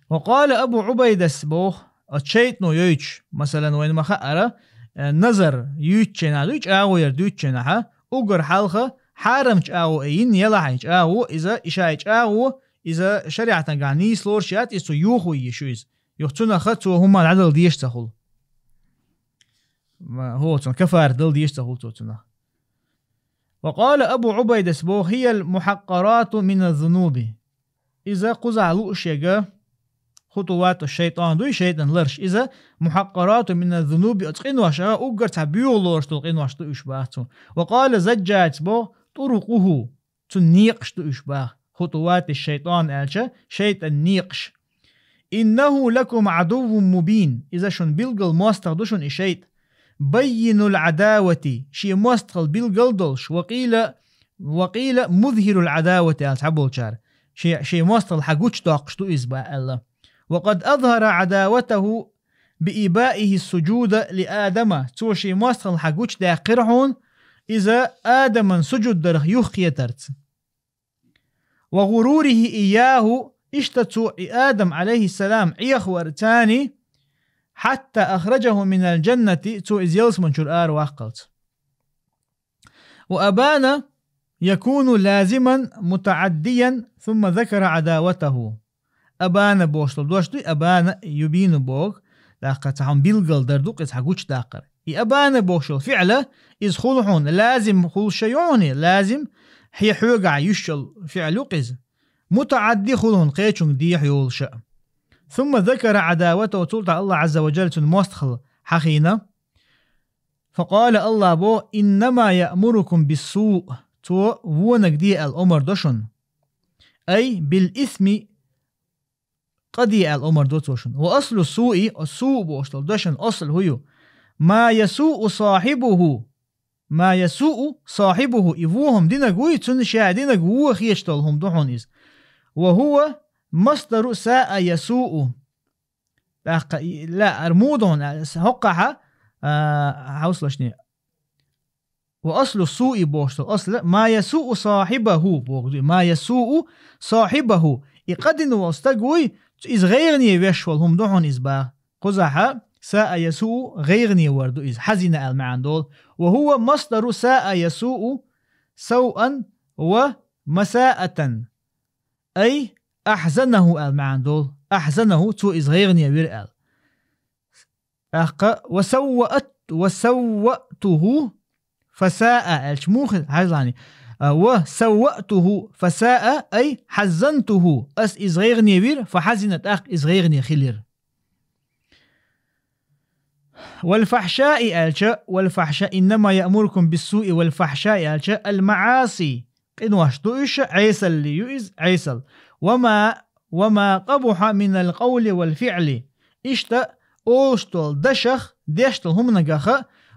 Ва къала Абу Ӏубайдас боху, оцу шайтӀано йойтуш, масалан, вайна ма-хаъара, э, назар юьйцучу хенахь дуй, чӀагӀо яр дуьйцучу хенахь, уггар хьалха хьарам чӀагӀо а йина, елахь и чӀагӀо, иза, и ша и чӀагӀо, иза шариӀатан гахь нийса лоруш яц, иза цо юхуй йиш ю иза. Юха цунах цо хӀума дӀадала дезаш ца хуьлу. Ма, хӀо, цунах каффарат дала дезаш ца хуьлу цо цунах. Ва къала Абу Ӏубайдас боху: «Хиял мухьаккъарату мина зунуби». Иза кхузахь лууш ерг хутувату шайтӀан дуй, шайтӀан ларш. Иза мухьаккъарату мина зунуби, оцу къиношах уггар цхьа боьха лоруш долу къинош ду уьш баха цо. Ва къала Заджаджас боху: «ТӀурукъуху». Цуьнан некъаш ду уьш баха. Хутувати шайтӀан аьлча, шайтӀан некъаш. «Иннаху лакум Ӏадуввун мубин». Иза шуна билггал мостагӀа ду шуна и шайтӀа. «Баййинул Ӏадавати», шен мостагӀалла билггал долуш, ва къийла, ва къийла «музхирул Ӏадавати» аьлла цхьаболчара. Шен, шен мостагӀалла хьан гучудоккхуш ду иза баха аьлла. «Ва къад азхара Ӏадаватаху биибаихи сужуда ли Адама». Цо шен мостагӀалла хьан гучудаьккхира хьуна, иза Адаман сужуд дарх юхакхетарца. «Ва гӀурурихи ийяху», иштта цо и Адам, Ӏалайхиссалам, Ӏехавара царний, «хьатта ахраджаху минал джаннати», цо иза ялсаманчуьра араваккхалц. «Ва абана якуну лазиман мутаӀаддиян, сумма закара Ӏадаватаху». Абана бохуш долу дош дуй, абана юбину боху, тӀаккха цхьа хьуна билггал дар ду-кх иза хьан гучудаккхар. И абана бохуш йолу фиӀла, иза хуьлу хьуна лазим хуьлуш ю хьуна, лазим, хье хьоьгахь юьсуш йолу фиӀла ю-кх иза. МутаӀадди хуьлу хьуна, кхечуьнга дехьа йолуш а. «Сумма закара Ӏадаватаху», цул тӀаьхьа АллахӀ Ӏазза ва Джалла цуьнан мостагӀалла хьахийна. «Факъала», АллахӀа боху: «Иннама яъмурукум биссу», цо вониг де аьлла омар до шуна. «Ай бил исми», къа де аьлла омар до цо шуна. «Ва аслу суи», оцу суъ бохуш долу дашан асл хӀун ю? «Ма ясуъу сахьибуху». «Ма ясуъу сахьибуху», и вон хӀума динарг вуй, цунна ша динарг вон хеташ долу хӀума ду хьуна иза. «Ва хӀува масдару саа ясуъу». ТӀаккха и, ла, ара муха ду хьуна, ас хӀоккхахьа, а, хьовсалаш шуна. «Ва аслу суи» бохуш долу асла, «ма ясуъу сахьибаху» боху дуй, «ма ясуъу сахьибаху». И къа дина волу стаг вуй, иза гӀайгӀане веш волу хӀума ду хьуна иза баха. Кхузахьа «саа ясуъу» гӀайгӀане вар ду иза, хьазина аьлла маьӀна долу. «Ва хӀува масдару саа ясуъу сауъан ва масаатан». Ай, ахьзанаху аьлла маьӀна долу. Ахьзанаху, цо иза гӀайгӀане вира аьлла. ТӀаккха «ва савваат-, ва савваътуху фасаа» аьлча муха хьажлани? А, «ва савваътуху фасаа», ай, хьаззантуху. Ас иза гӀайгӀане вира, фа хьазина, тӀаккха иза гӀайгӀане хилира. «Вал фахьшаи» аьлча, «вал фахьша», «иннама яъмурукум биссуи вал фахьшаи» аьлча, «ал маӀаси», къинош ду уьш, Ӏесалли ю иза, Ӏесал. «Ва ма, ва ма къабуха минал къавли вал фиъли». Иштта олуш долу дашах, деш долу хӀуманагах,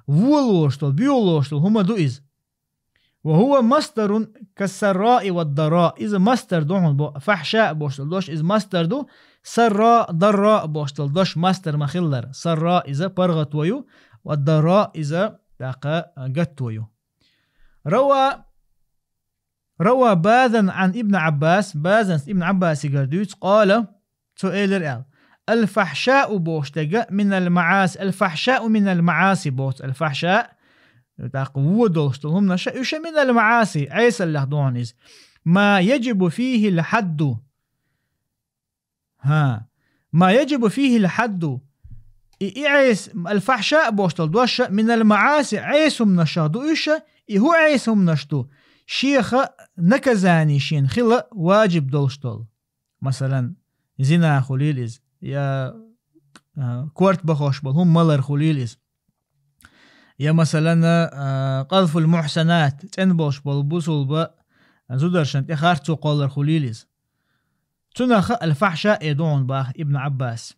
вон лоруш долу, боьха лоруш долу хӀума ду иза. «Ва хӀува масдарун кассарраи вад дарра». Иза масдар ду хьуна бо-, фахьша бохуш долу дош, иза масдар ду, сарра, дарра бохуш долу дош масдар ма-хиллара. Сарра иза паргӀато ю, вад дарра иза, тӀаккха, гатто ю. Рава, рава Базан Ӏан Ибн Ӏаббас, Базанс Ибн Ӏаббасигара дуьйцу, къала, цо элира аьлла: «Ал-фахьшау» бохуш дерг минал маӀаси, «ал-фахьшау минал маӀаси» бохуш, «ал-фахьша», тӀаккха вон долуш долу хӀуманаш, уьш минал маӀаси, Ӏесаллех ду хьуна иза. «Ма яджибу фихил хьадду». ХӀа. «Ма яджибу фихил хьадду». И, и Ӏес-, «ал-фахьша» бохуш долу дош, минал маӀаси, Ӏеса хӀуманашах ду уьш, и хӀун Ӏеса хӀуманаш ду? Шеха наказание шена хила ваджиб долуш долу. Масалан, зина хуьлийла иза, я, а, корта бахош болу хӀума малар хуьлийла иза. Я, масалан, а, къазфул мухьсанат, цӀена болуш болу бусулба зударшна тӀе харцо кхоллар хуьлийла иза. Цунах ал-фахьша эр ду хьуна баха Ибн Ӏаббас.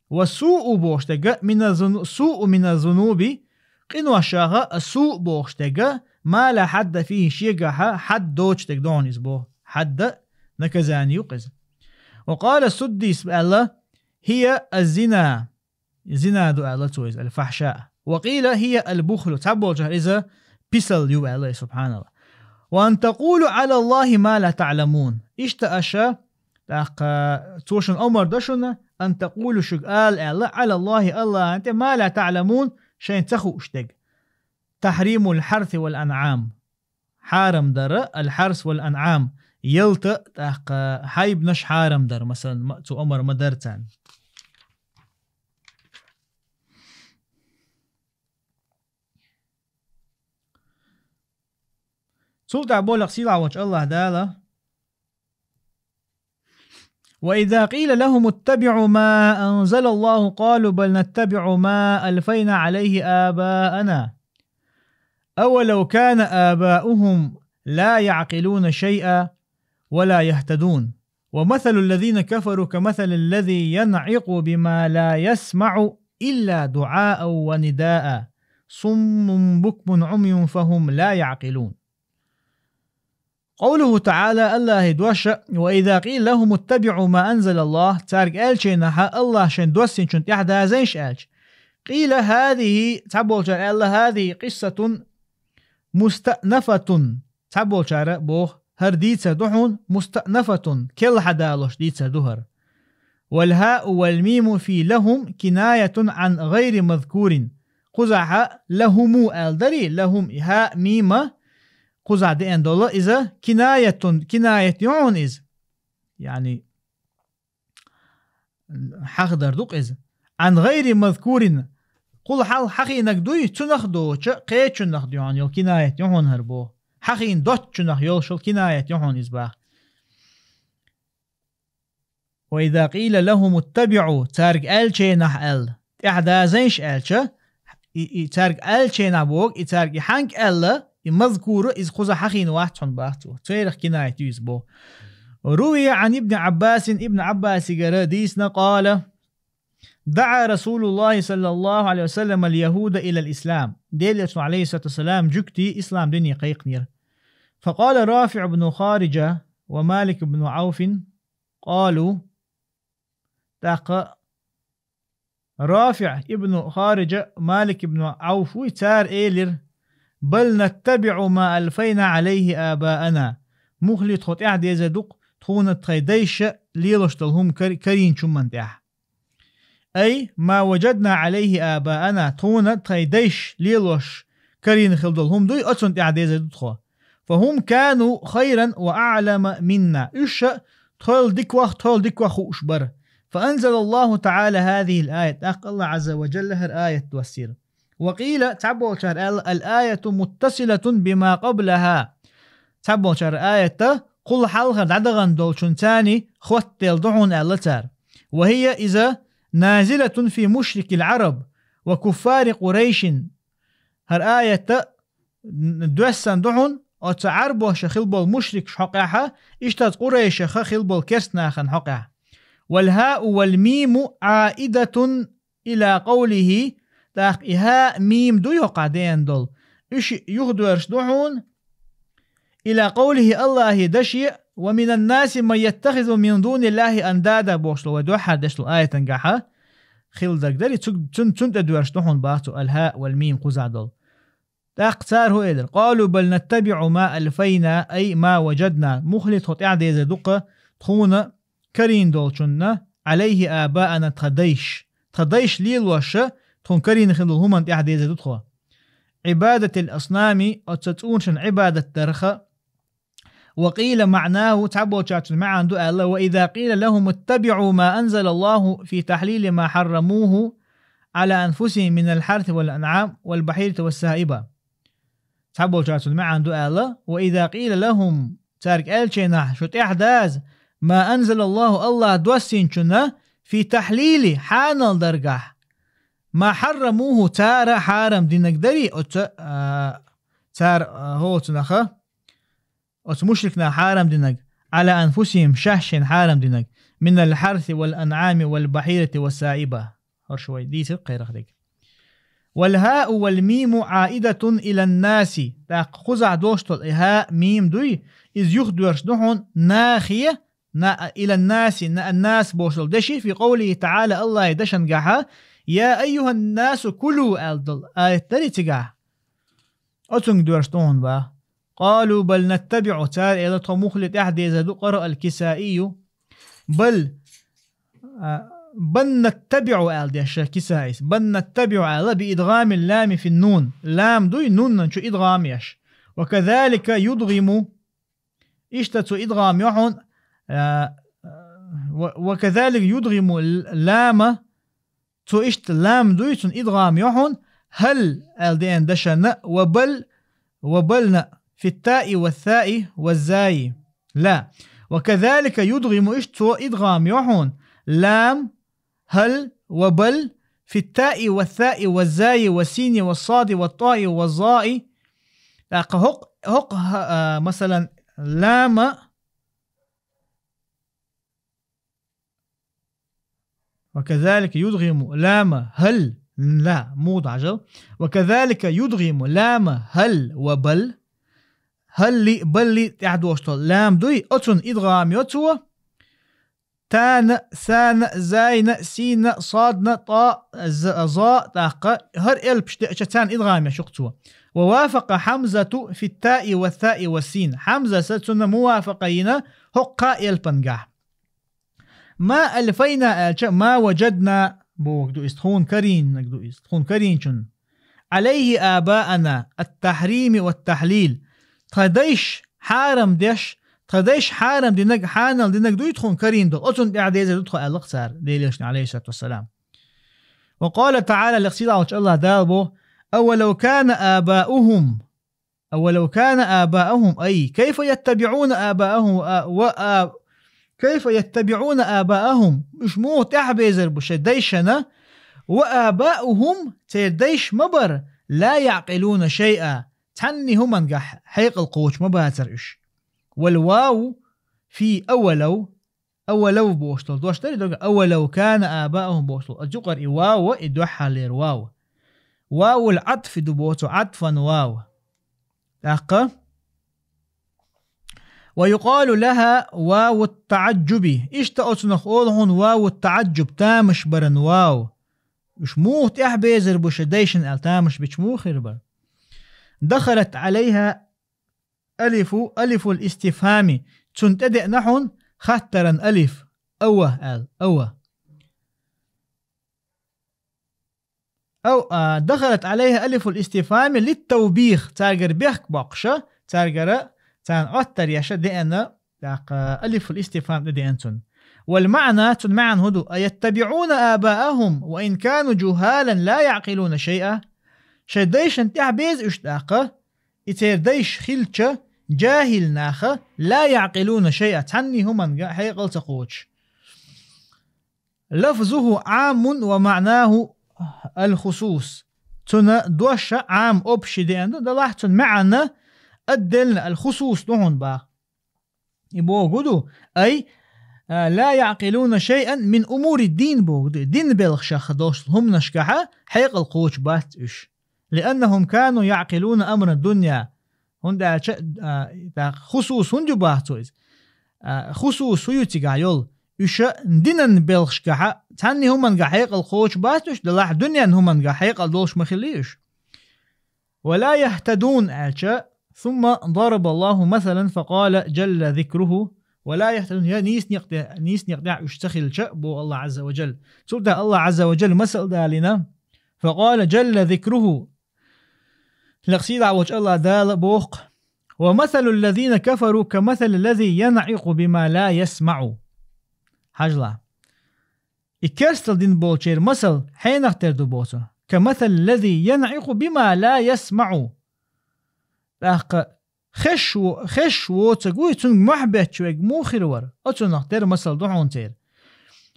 «Ва суу» бохуш дерг мина зуну-, «суу мина зунуби», къиношах а суу бохуш дерг, «ма ла хьадда фихи», шегахьа хьад доцуш дерг ду хьуна иза боху. Хьадда наказание ю-кх иза. «Ва къала Суддис» аьлла: «Хия аз-зина». Зина ду аьлла цо иза, ал-фахьша. «Ва къила хия ал-бухлу». Цхьаболчара иза писал ю аьлла, субханалла. وأن تقولوا على الله ما لا تعلمون. Иштта аша, тӀаккха цо шуна омар до шуна, أن تقولوا шуга ала аьлла, على الله Аллахьан тӀа ما لا تعلمون шайн ца хууш дерг. تحريم الحرث والأنعام. Хьарам дар الحرث والأنعام. Ялта, тӀаккха хьайбанаш хьарам дар, масалан, ма-, цу омар ма дар царна. Цул тӀаьхьа болх сийлахь волчу Аллахь Дала: وإذا قيل لهم اتبعوا ما أنزل الله قالوا بل نتبع ما ألفينا عليه آباءنا أولو كان آباؤهم لا يعقلون شيئا ولا يهتدون ومثل الذين كفروا كمثل الذي ينعق بما لا يسمع إلا دعاء ونداء صم بكم عمي فهم لا يعقلون. قوله تعالى Аллахьан дош: وإذا قيل لهم اتبعوا ما أنزل الله цаьрга аьлча, Аллахь шайн доссинчунна тӀаьхьа дазийша аьлча. قيل هذه цхьаболчара аьлла هذه قصة مستأنفة цхьаболчара боху хӀара дийцар ду хьуна مستأنفة келла хьадалош дийцар ду хӀара. والهاء والميم في لهم كناية عن غير مذكور. Кхузахь لهم аьлла дарий, لهم и хӀа, мим кхузахь деана долу иза кинаятун, кинаят ю хьуна иза. Яъни, хьахадар ду-кх иза. عن غير مذكور. Кхул хьал хьахийнарг дуй, цунах доцу, кхечунах ду хьуна йолу кинаят ю хьуна хӀара боху. Хьахийна доцучунах йолуш йолу кинаят ю хьуна иза боху. وإذا قيل لهم اتبعوا цаьрга аьлча аьлла, тӀаьхьа дазийша аьлча, и, и цаьрга аьлча боху, и цаьрга и хьаьнга аьлла, и мазкур, иза кхуза хьахийна вац хьуна боху цо. Церах кинаят ю иза боху. روي عن ابن عباس ибн Ӏаббасигара дийцина قال: دعا رسول الله صلى الله عليه وسلم اليهود إلى الإسلام. Делан Элчано, عليه الصلاة والسلام, жуьгтий ислам дине кхайкхинера. فقال رافع بن خارجة ومالك بن عوف قالوا тӀаккха РафиӀ ибн Хариджа, Малик ибн Ӏавф вуй, цара элира: بل نتبع ما ألفينا عليه آباءنا. Муххале тхо тӀаьхьа дезар ду-кх тхуна тхайн дайша лелош долу хӀума кар-, карийначу хӀуманна тӀехь. أي ما وجدنا عليه آباءنا, тхуна тхайн дайша лелош карийна хила долу хӀума дуй, оцунна тӀехь дезар ду тхо. فهم كانوا خيرا وأعلم منا. Уьш а тхол дикох, тхол дикох хууш бара. فأنزل الله تعالى هذه الآية. ТӀаккха Аллах Ӏазза ва Джалла хӀара аят доссийра. وقيل, цхьаболчара аьлла, الآية متصلة بما قبلها. Цхьаболчара аят кхул хьалхара дӀадахана долчунна царна хоттаделла ду хьуна аьлла цара. وهي, иза, نازلة في مشرك العرب وكفار قريش. ХӀара аят н-, доьссина ду хьуна оцу Ӏарбоша хила болу мушрикаш хьокъехь, иштта Къурайшаха хила болу керст нахана хьокъехь. والهاء والميم عائدة إلى قوله, тӀаккха и хӀа, мим ду йоккхахь деана долу. Уьш юхадоьрзуш ду хьуна, إلى قوله, Аллахьан даше: ومن الناس من يتخذ من دون الله أندادا бохуш долу вай дуьххьара дешначу аятангахьа хила дагадара, цу-, цун-, цунна тӀедоьрзуш ду хьуна боху цо, الهاء والميم кхузахь долу. ТӀаккха цара хӀун элира? قالوا بل نتبع ما ألفينا أي ما وجدنا. Муххале тхо тӀаьхьа дезар ду-кх тхуна карийна долчунна, عليه آباءنا, тхан дайша. Тхан дайша лелоша, тхуна карийна хила долу хӀуманна тӀаьхьа дезар ду тхо. عبادة الأصنام, оцу цӀунашна Ӏибадат дарха. وقيل معناه, цхьаболчара цуьнан маьӀна ду аьлла: وإذا قيل لهم اتبعوا ما أنزل الله في تحليل ما حرموه على أنفسهم من الحرث والأنعام والبحيرة والسائبة. Цхьаболчара цуьнан маьӀна ду аьлла: وإذا قيل لهم, цаьрга аьлча, шу тӀаьхьа даза, ما أنزل الله, Аллахьа доссийначунна, في تحليل, хьанал даргахь, ما حرموه, цара хьарам динарг дарий оцу, а, цара, а, хӀоцунаха, оцу мушрикна хьарам динарг, على أنفسهم, шаьш-шайна хьарам динарг, من الحرث والأنعام والبحيرة والسائبة. ХӀорш вай дийцира кхерах дерг. والهاء والميم عائدة إلى الناس. ТӀаккха кхузахь долуш долу и хӀа, мим дуй, иза юхадоьрзуш ду хьуна нахе, на-, إلى الناس, на-, الناس бохуш долу деши, في قوله تعالى, Аллахьан дашангахьа: يا أيها الناس كلوا аьлла долу аят дарий цигахь. Оцунга доьрзуш ду хьуна боху. قالوا بل نتبع, цара аьлла, тхо мухли тӀаьхьа дезар ду, قرأ الكسائي بل, а, بل نتبع аьлла деш Кисаис. بل نتبع аьлла بإدغام اللام في النون. Лам дуй нунна чу идгӀам еш. وكذلك يدغم, иштта цо идгӀам йо хьона, а, و-, وكذلك يدغم اللام, цо иштта лам дуй, цунна идгӀам йо хьона, هل аьлла деана дешана, وبل, وبل في التاء والثاء والزاي. لا. وكذلك يدغم, иштта цо идгӀам йо хьона, لام, هل, وبل في التاء والثاء والزاي والسين والصاد والطاء والظاء. ТӀаккха хӀокху, хӀокху, а, масалан, лама, وكذلك يدغم لام هل, لا, муха ду хьажал. وكذلك يدغم لام هل وبل. هل-и, بل-и тӀаьхьа доцуш долу лам дуй, оцунна идгӀам йо цо. Тана, сана, зайна, сийна, садна, тӀа, з-, за, тӀаккха хӀара элпаш деача царна идгӀам еш ю-кх цо. ووافق حمزة في التاء والثاء والسين. Хьамзас цунна мувафакъа йина хӀокху кхаа элпангахь. ما ألفينا аьлча, ما وجدنا бохург ду иза, тхуна карийнарг ду иза, тхуна карийначунна. عليه آباءنا التحريم والتحليل. Тхан дайша хьарам деш, тхан дайша хьарам динарг, хьанал динарг дуй тхуна карийна долу, оцунна тӀаьхьа дезар ду тхо аьлла-кх цара, Делан Элчане, عليه الصلاة والسلام. وقال تعالى, лекха сийлахь волчу АллахӀ Дала боху: أولو كان آباؤهم أولو كان آباؤهم, أي كيف يتبعون آباءهم وآ-، وآ-، كيف يتبعون آباءهم, уьш муха тӀаьхьабезар бу шайн дайшна, وآباؤهم, церан дайша ма бара, لا يعقلون شيئا, цхьанна хӀуманга хьекъал кхочуш ма бацара уьш. والواو في أولو, أولو бохуш долу дош дара и дага, أولو كان آباؤهم бохуш долу. Оцу юкъара и вав, и дуьххьарлера вав. واو العطف ду боху цо, عطفا واو. ТӀаккха: ويقال لها واو التعجب. Иштта оцунах олу хьуна واو التعجب, тамаш баран вав. Уьш муха тӀаьхьабезар бу шайн дайшна аьлла, тамаш бича муха хир бара? دخلت عليها ألف, ألف الاستفهام, цунна тӀедеана хьуна хаттаран алиф, أو аьлла, أو. أو, а, دخلت عليها ألف الاستفهام للتوبيخ, цаьргара бехк боккхуш, цаьргара, царна Ӏоттар еш деана, тӀаккха алифул истифхам тӀедеана цунна. والمعنى, цуьнан маьӀна хӀун ду: أيتبعون آباءهم وإن كانوا جهالا لا يعقلون شيئا. Шайн дайшна тӀаьхьабеза уьш тӀаккха, и церан дайша хилча, жахӀил наха, لا يعقلون شيئا, цхьанна хӀуманга хьекъал ца кхочуш. لفظه عام ومعناه الخصوص. Цуьнан дош Ӏам, общий деана ду, делахь цуьнан маьӀна отдельно الخصوص ду хьуна боху. И бохург ду, أي, а, لا يعقلون شيئا من أمور الدين бохург ду. Дин белхашкахь долуш хӀуманашкахь хьекъал кхочуш бац уьш. لأنهم كانوا يعقلون أمر الدنيا. ХӀунда аьлча, а, тӀаккха хусус хӀунда ю боху цо иза? А, хусус хӀун ю цигахь йолу? Уьш динан белхашкахь цхьанна хӀуманга хьекъал кхочуш бац уьш, делахь дуьненан хӀуманга хьекъал долуш ма хилла уьш. ولا يهتدون аьлча, ثم ضرب الله مثلا فقال جل ذكره ولا يهتدون, я нийса некъ тӀе, нийса некъ тӀехь уьш ца хилча, боху АллахӀ Ӏазза ва Джалла. Цул тӀаьхьа АллахӀ Ӏазза ва Джалла масал далийна, فقال جل ذكره, лекха сийлахь волчу АллахӀ Дала боху: ومثل الذين كفروا كمثل الذي ينعق بما لا يسمع. Хьажал. И керстал дина болчеран масал хьенах тера ду боху цо. كمثل الذي ينعق بما لا يسمع. ТӀаккха хезаш во-, хезаш воцург вуй, цуьнга мохь бетташ верг муха хир вара? Оцунах тера масал ду хьуна церан.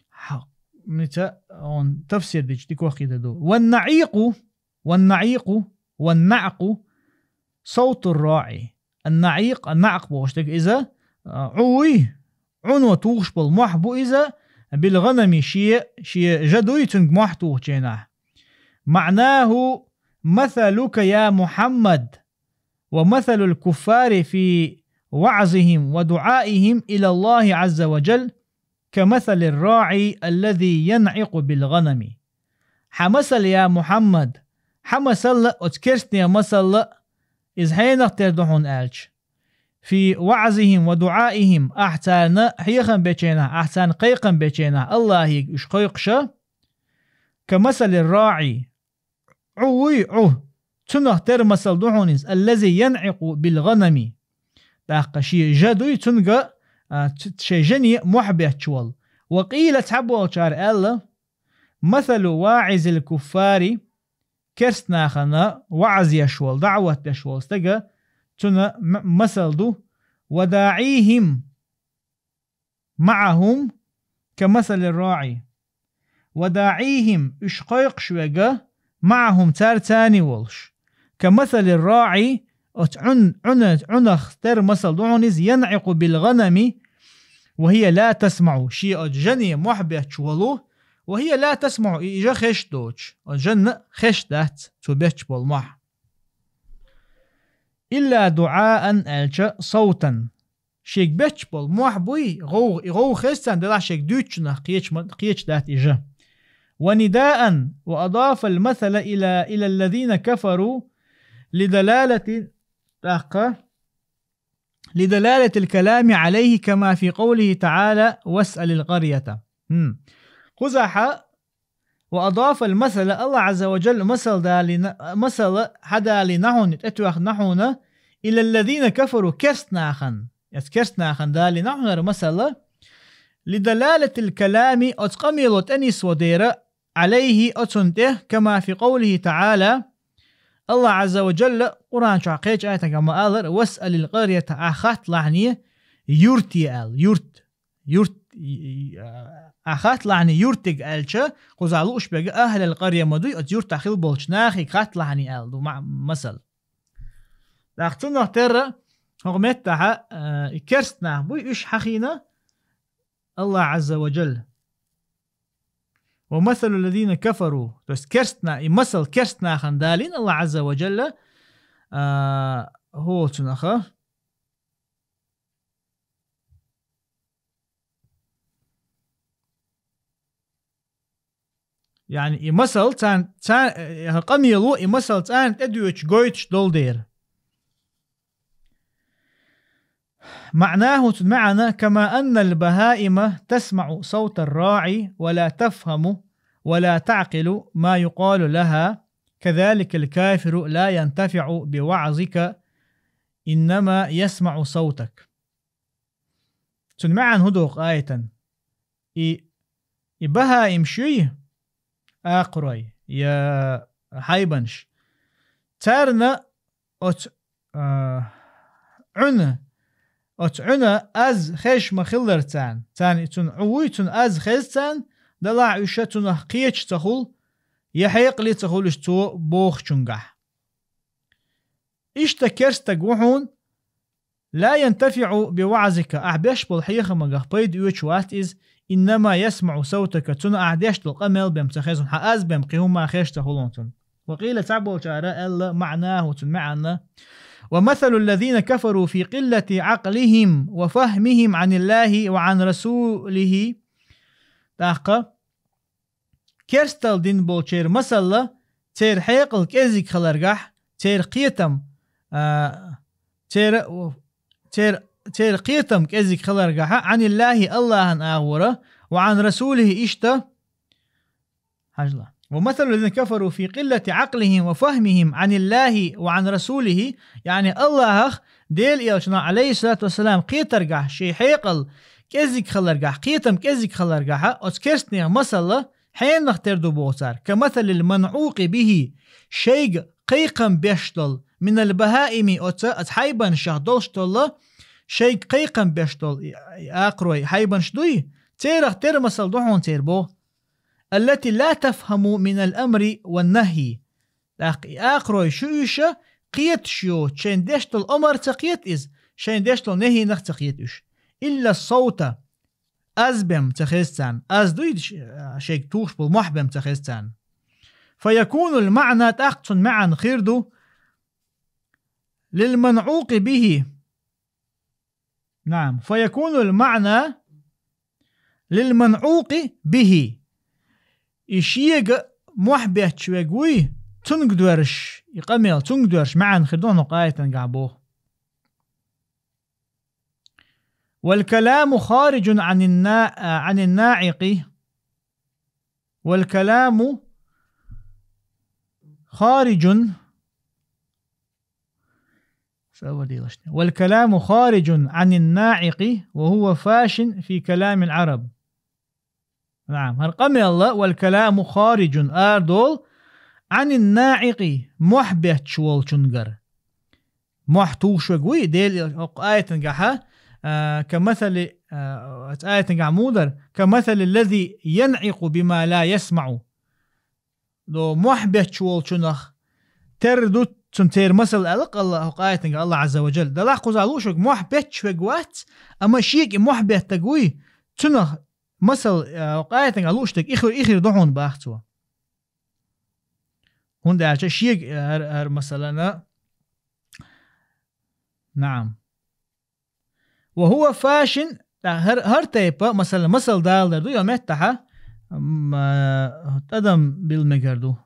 Хьа-, мица, он тафсир дича дика вахийта ду. والنعيق, والنعيق, والنعق صوت الراعي. النعيق, النعق бохуш дерг иза, а, Ӏуй, Ӏуно тухуш болу мохь бу иза, بالغنم, шен, шен жа дуй, цуьнга мохь тухучу хенахь. معناه مثلك يا محمد ومثل الكفار في وعظهم ودعائهم إلى الله عز وجل كمثل الراعي الذي ينعق بالغنم. Хьан масал, я Мухьаммад, хьан масал, оцу керстан масал, Иза хьенах тера ду хьуна аьлча. في وعظهم ودعائهم, ахь царна хьехам беченахь, ахь царна кхайкхам беченахь, Аллахьига уьш кхойкхуша. كمثل الراعي, Ӏу вуй, Ӏу. Цунах тера масал ду хьуна иза, الذي ينعق بالغنم. ТӀаккха шен жа дуй, цунга, а, ц-, шен жене мохь бетташ волу. وقيل, цхьаболчара аьлла, مثل واعظ الكفار, керст нахана ваӀаз еш волу, даӀват деш волу стага, цуьнан м-, масал ду, وداعيهم معهم كمثل الراعي. وداعيهم, уьш кхойкхуш верг, معهم, цаьрца цхьаьна волуш. كمثل الراعي, оцу Ӏун-, Ӏуна-, Ӏунах тера масал ду хьуна иза, ينعق بالغنم وهي لا تسمع, шен оцу жене мохь бетташ волу, وهي لا تسمع, и жа хезаш доцуш, оцу жанна хезаш дац цо бетташ болу мохь. إلا دعاء, аьлча, صوتا. Шега бетташ болу мохь буй, гӀовгӀа, и гӀовгӀа хеза царна, делахь шега дуьйцучунах кхеча ма-, кхеча дац и жа. ونداء, وأضاف المثل إلى، إلى الذين كفروا لدلالة, тӀаккха, لدلالة الكلام عليه كما في قوله تعالى: واسأل القرية. Хм. Кхузахьа وأضاف المثل, Аллахь Ӏазза ва Джалла масал далийна, масал хьадалийна хьуна, тӀетоьхна хьуна, إلى الذين كفروا, керст нахана. Эс керст нахана далийна хьуна хӀара масал, لدلالة الكلام, оцу къамело тӀенисво дера, عليه, оцунна тӀе, كما في قوله تعالى, Аллахь Ӏазза ва Джалла Къуръан чохь кхечу аятагахь ма-аллара: واسأل القرية, ахь хатталахьне юрте аьлла, юрт. Юрт, и, и, а, ахь хатталахьне юртиг аьлча, кхузахь лууш берг أهل القرية ма дуй, оцу юртахь хилла болчу нахе хатталахьне аьлла ду ма-, масал. ТӀаккха цунах терра, хӀокху меттахьа, а, и керст нах буй, уьш хьахийна Аллахь Ӏазза ва Джалла. ومثل الذين كفروا, то есть керст на-, и масал керст нахана далийна Аллахь Ӏазза ва Джалла, а, хӀоцунаха. Яъни и масал царна, царна, э, къамело и масал царна тӀедоьдуш гойтуш долу дера. معناه, цуьнан маьӀна: كما أن البهائم تسمع صوت الراعي ولا تفهم ولا تعقل ما يقال لها، كذلك الكافر لا ينتفع بوعظك، إنما يسمع صوتك. Цуьнан маьӀна хӀун ду хӀокху аятан? И, и бахаимаш юй, акхарой, я хьайбанаш. Царна оцу, а, Ӏуьнан, оцу Ӏуьнан аз хезаш ма-хиллара царна. Царна и цуьнан Ӏу вуй, цуьнан аз хеза царна, делахь уьш цунах кхеташ ца хуьлу, я хьекъале ца хуьлу уьш цо бохучуьнгахь. Иштта керстаг ву хьуна, لا ينتفع بوعظك, ахь беш болу хьехамагах пайда оьцуш вац иза, إنما يسمع صوتك, цунна ахь деш долу къамел бен ца хеза, хьан аз бен кхин хӀумма хезаш ца хуьлу цунна. وقيل, цхьаболчара аьлла, معناه, цуьнан маьӀна: ومثل الذين كفروا في قلة عقلهم وفهمهم عن الله وعن رسوله. ТӀаккха керсталла дина болчеран масалла, церан хьекъал кӀезиг хиларгахь, церан кхетам, а, церан, церан, церан кхетам кӀезиг хиларгахьа, عن الله, Аллахьан агӀора, وعن رسوله, иштта, хьажал. ومثل الذين كفروا في قلة عقلهم وفهمهم عن الله وعن رسوله, яъни Аллахьах, Делан элчанах, عليه الصلاة والسلام, кхетаргахь, шен хьекъал кӀезиг хиларгахь, кхетам кӀезиг хиларгахьа, оцу керстанех масалла, хьенах тера ду боху цара: كمثل المنعوق به, шайга кхайкхам беш долу, من البهائم, оцу, оцу хьайбанашах долуш долу, шайга кхайкхам беш долу, и, и акхарой хьайбанаш дуй, церах тера масал ду хьуна церан боху. التي لا تفهم من الأمر والنهي. ТӀаккха и акхарой шу уьш кхеташ йоцу, шайна деш долу омар ца кхета иза, шайна деш долу нехьинах ца кхета уьш. إلا الصوت, аз бен ца хеза царна, аз дуй ш-, шайга тухуш болу мохь бен ца хеза царна. فيكون المعنى, тӀаккха цуьнан маьӀна хир ду, للمنعوق به. نعم، فيكون المعنى للمنعوق به. И шега мохь бетташ верг вуй, цунга доьрзуш, и къамел цунга доьраш маьӀна хир ду хьуна хӀокху аятангахь боху. والكلام خارج عن النا-، عن الناعق. والكلام خارج، والكلام خارج عن الناعق وهو فاش في كلام العرب. نعم، хӀара къамел, والكلام خارج, арадолу, عن الناعق, мохь бетташ волчуьнгара. Мохь тухуш верг вуй, Делан хӀокху аятангахьа, а, كمثل, а, оцу аятангахь муха дара, كمثل الذي ينعق بما لا يسمع. До мохь бетташ волчунах тера ду цунна церан масал аьлла-кх Алла-, хӀокху аятангахь Алла Азза ва Джалла. Делахь кхузахь лууш верг мохь бетташ верг вац, амма шега и мохь беттарг вуй, цунах масал, а, хӀокху аятангахь лууш дерг и хир, и хир ду хьуна боху цо. ХӀунда аьлча шега, а, хӀара, хӀара масалана, наам. وهو فاش, тӀаккха хӀара, хӀара тайпа, масала, масал далалур ду, йо меттахьа, м, а, тӀадам билла мегар ду.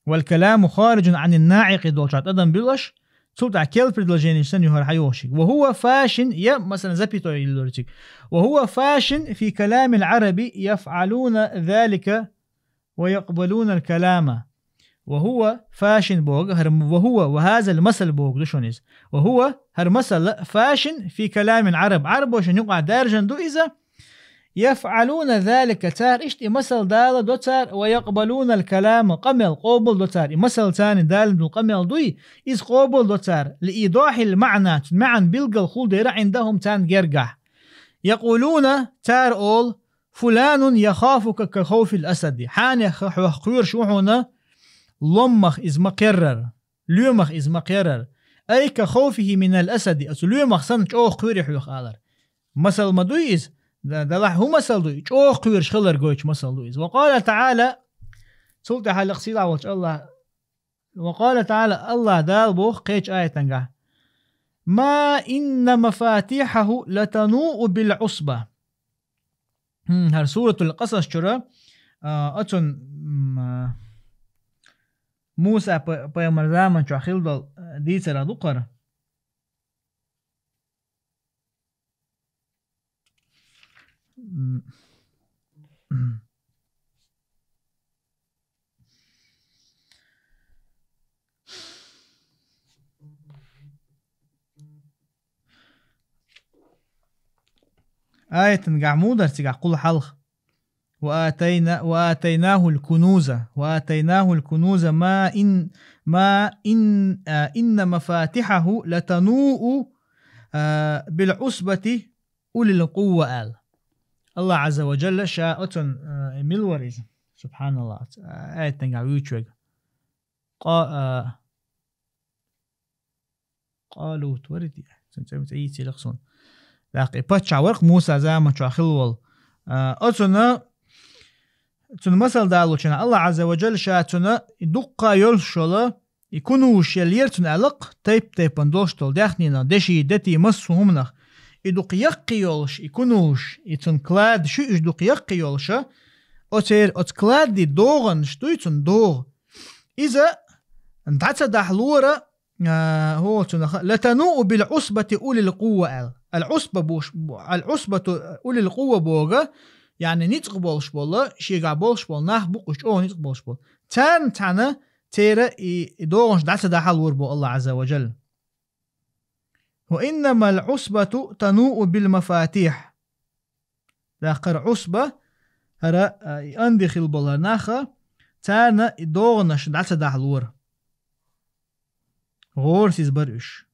والكلام خارج عن الناعق долчохь тӀадам билла аша, цул тӀаьхьа кел предложенеш санна ю хӀара хьайогӀуш ерг. وهو فاش, я, масала, запятой йиллур цига. وهو فاش في كلام العرب يفعلون ذلك ويقبلون الكلام. وهو فاش боху, хӀара وهو, وهذا المثل боху ду шуна иза. وهو, хӀара масал, فاش في كلام العرب. Ӏарбошна юкъахь даьржина ду иза. يفعلون ذلك, цара иштта и масал даладо цара, ويقبلون الكلام, къамел къобалдо цара. И масал царна далийна долу къамел дуй, иза къобалдо цара. لإيضاح المعنى, цуьнан маьӀна билггал хила дера عندهم, царна гергахь. يقولون, цара олу, فلان يخافك كخوف الأسد. Хьенех хьох кхоьруш ву хьуна, ломмах иза ма кхеррара, лоьмах иза ма кхеррара. أي كخوفه من الأسد, оцу лоьмах санна чӀогӀа кхоьру хьох алар. Масал ма дуй иза? Да-, делахь хӀун масал дуй? ЧӀогӀа кхоьруш хилар гойтуш масал ду иза. وقال تعالى, цул тӀаьхьа лекха сийлахь волчу Аллах وقال تعالى, Аллах Дала боху кхечу аятангахь: ما إن مفاتحه لتنوء بالعصبة. ХӀм, хӀара Суратул Къасас чуьра, а, оцун, м, а, Муса пай-, пайхамар заман чохь хилла долу, а, дийцарах ду хӀара. Аятан гахь мудар цигахь кхул хьалха. وآتينا-، وآتيناه الكنوز، وآتيناه الكنوز ما إن، ما إن، а, إن مفاتحه لتنوء, а, بالعصبة أولي القوة аьлла. Аллах Азза ва Джалла ша оцун, а, мила вара иза? Субханаллах. Аятан гахь вуьйчу вега. Къа-, а, Къалут вари те? Цуьнан цӀе, цӀе йийцира-кх суна. ТӀаккха и паччахь вара-кх Муса заман чохь хилла волу. А, оцунна, цунна масал далучунна Аллах Азза ва Джалла ша цунна и дуккха йолуш йолу, и кунузаш еллера цунна аьлла-кх, тайп-тайпана долуш долу даьхнинах, деши, дети, массо а хӀуманах. И дукха яккхий йолуш, и кунузаш, и цунна клад шуьйш дукха яккхий йолуша, оцеран, оцу клади догӀанаш дуй цунна догӀу. Иза дӀа ца дахьалора, а, хӀо цунах, لتنوء بالعصبة أولي القوة аьлла. Ал-Ӏусба буш-, ал-Ӏусбату улил къувва боху, яъни ницкъ болуш болу, шегахь болуш болу нах бу-кх уьш, чӀогӀа ницкъ болуш болу. Царна цхьаьна церан и, и догӀанаш дӀа ца дахьалора боху Аллах Азза ва Джалла. وإنما العصبة تنوء بالمفاتيح. ТӀаккха хӀара Ӏусба, хӀара, а, и анди хилла болу хӀара нах, царна и догӀанаш дӀа ца дахьалора. ГӀорасиз бара уьш.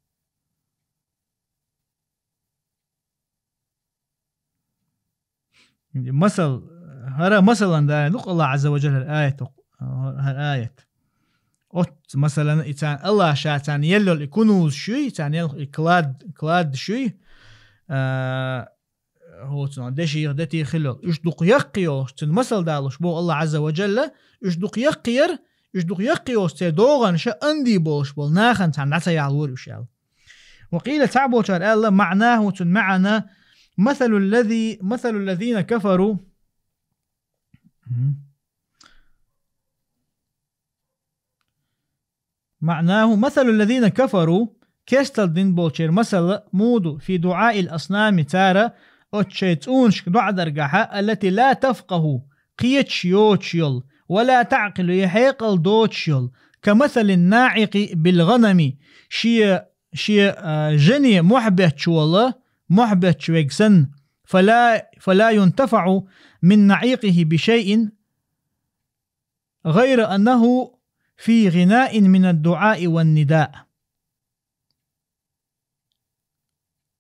Масал, хӀара масалан далийна ду-кх Аллах Азза ва Джалла хӀара аят, хӀара аят. Оццу масалана и царна, Аллах ша царна елла йолу и кунуз шуй, царна елла и клад, клад шуй, а, хӀоцунах деших, детих хилла йолу. Уьш дукха яккхий йолуш, цуьнан масал далуш боху Аллах Азза ва Джалла, уьш дукха яккхий яра, уьш дукха яккхий йолуш, церан догӀанаш анди болуш болу нахана цхьаьна дӀа ца яхьалора уьш аьлла. وقيل, цхьаболчара аьлла, معناه, цуьнан маьӀна, مثل الذي، مثل الذين كفروا. Мгм. معناه: مثل الذين كفروا, керстал дина болчеран масал муду, في دعاء الأصنام, цар оцу шайн цӀунашка доӀа даргахьа, التي لا تفقه, кхеташ йоцуш йолу, ولا تعقل, я хьекъал доцуш йолу, كمثل الناعق بالغنم, шен, шен, а, жене мохь бетташ волу, мохь бетташ верг санна, فلا, فلا ينتفع من نعيقه بشيء غير أنه في غناء من الدعاء والنداء.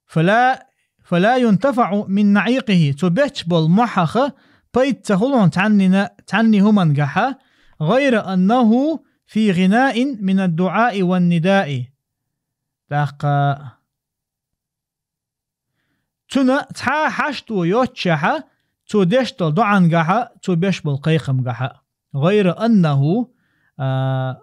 فلا, فلا ينتفع من نعيقه, цо бетташ болу мохьах пайда ца хуьлу хьуна цхьаннина, цхьанний хӀумангахьа, غير أنه في غناء من الدعاء والنداء. ТӀаккха цуьнан цхьа а хьашто йоццушехьа, цо деш долу доӀангахьа, цо беш болу кхайкхамгахьа. غير أنه, а,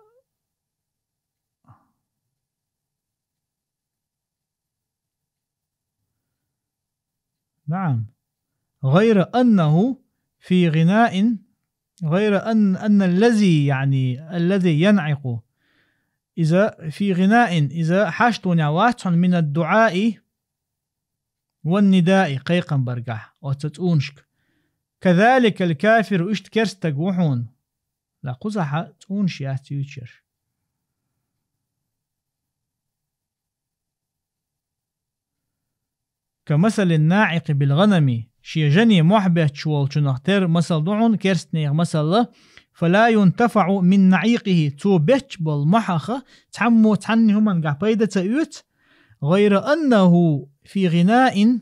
نعم. غير أنه في غناء، غير أن، أن الذي، يعني، الذي ينعق. Иза في غناء, иза хьаштонехь вац хьуна من الدعاء والنداء, кхайкхам баргахь, оцу цӀунашка. كذلك الكافر, иштта керстаг ву хьуна. Ла кхузахьа цӀунаш яц юьйцуш. كمثل الناعق بالغنم, шен жене мохь бетташ волчунах тера масал ду хьуна, керстанех масалла, فلا ينتفع من نعيقه, цо бетташ болу мохьах цхьаммо цхьанна хӀумангахь пайда ца оьцу, غير أنه في غناء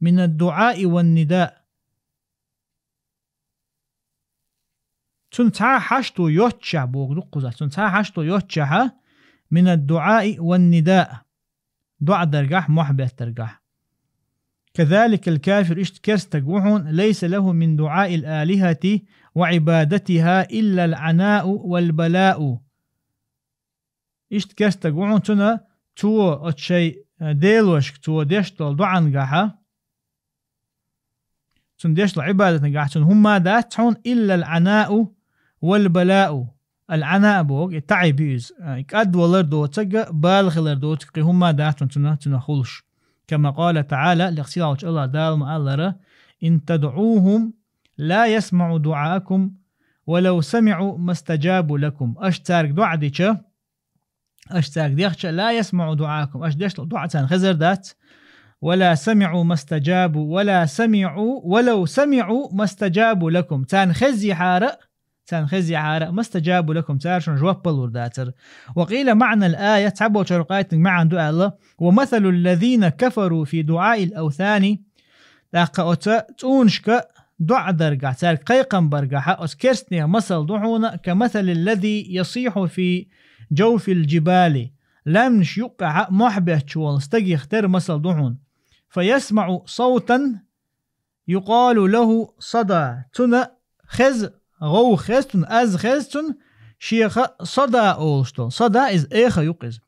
من الدعاء والنداء. Цуьнан цхьа а хьашто йоццушехь боху ду кхузахь. Цуьнан цхьа а хьашто йоццушехьа, من الدعاء والنداء. ДоӀа даргахь, мохь беттаргахь. كذلك الكافر, иштта керстаг ву хьуна, ليس له من دعاء الآلهة وعبادتها إلا العناء والبلاء. Иштта керстаг ву хьуна цуьнан, цо оцу шайн, э, делошка цо деш долу доӀангахьа, цуьнан деш долу Ӏибадатангахь цуьнан хӀумма а дац хьуна, إلا العناء والبلاء. Ал-Ӏана боху, и таӀиб ю иза, э, кӀадвалар доцург, бала хилар доцург, кхин хӀумма а дац хьуна цуьнан, цуьнан хуьлуш. كما قال تعالى, лекха сийлахьчу АллахӀ Дала ма-аллара: إن تدعوهم لا يسمعوا دعاءكم ولو سمعوا ما استجابوا لكم. Аша цаьрга доӀа дича, аша цаьрга дехча, لا يسمعوا دعاءكم, аша деш долу доӀа царна хезар дац. ولا سمعوا ما استجابوا, ولا سمعوا, ولو سمعوا ما استجابوا لكم. Царна хезйихьара, царна хезйихьара, ما استجابوا لكم, цара шуна жоп а лур дацара. وقيل معنى الآية, цхьаболчара къайтинг маьӀна ду аьлла: ومثل الذين كفروا في دعاء الأوثان. ТӀаккха оцу цӀунашка доӀа даргахь, цаьрга кхайкхам баргахьа, оцу керстанех масал ду хьуна, كمثل الذي يصيح في جوف الجبال. Лаьмнаш юккъехьа мохь бетташ волу стагех тера масал ду хьуна. فيسمع صوتا يقال له صدى. Цунна хеза, гӀовгӀа хеза цунна, аз хеза цунна, шеха сада олуш долу. Сада иза, эхо ю-кх иза.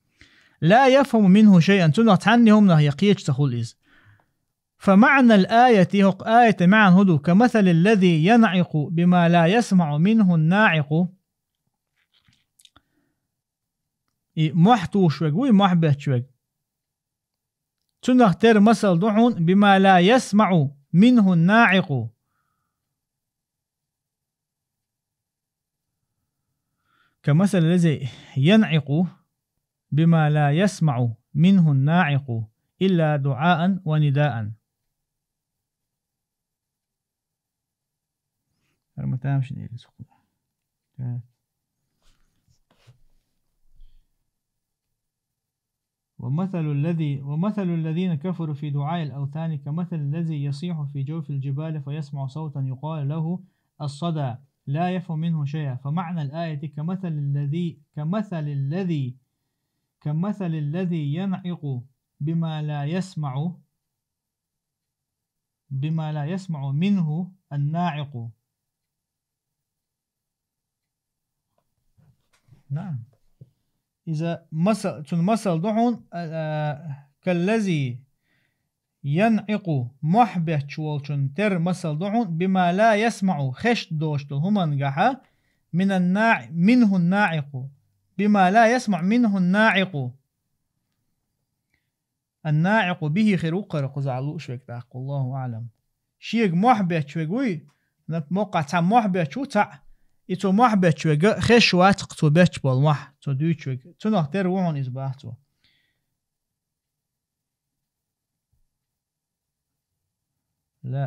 لا يفهم منه شيئا, цунах цхьанна хӀуманах я кхеташ ца хуьлу иза. فمعنى الآية, хӀокху аятан маьӀна хӀун ду: كمثل الذي ينعق بما لا يسمع منه الناعق. И мохь тухуш верг вуй, мохь бетташ верг. Цунах тера масал ду хьуна: بما لا يسمع منه الناعق. كمثل الذي ينعق بما لا يسمع منه الناعق إلا دعاء ونداء. ومثل الذي، ومثل الذين كفروا في دعاء الأوثان كمثل الذي يصيح في جوف الجبال فيسمع صوتا يقال له الصدى لا يفهم منه شيئا. فمعنى الآية كمثل الذي، كمثل الذي، كمثل الذي ينعق بما لا يسمع، بما لا يسمع منه الناعق. نعم. Иза маса-, цуьнан масал ду хьуна, а, а, كالذي ينعق, мохь бетташ волчун тера масал ду хьуна, بما لا يسمع, хезаш доцуш долу хӀумангахьа, من الناع-, منه الناعق, بما لا يسمع منه الناعق. الناعق به хир ву-кх хӀара кхузахь лууш верг тӀаккха, والله أعلم. Шега мохь бетташ верг вуй, наб-, моккхахь цхьа мохь бетташ ву цхьаъ, и цо мохь бетташ верг хезаш вац-кх цо бетташ болу мохь, цо дуьйцуш верг. Цунах тера ву хьуна иза, бах цо. لا,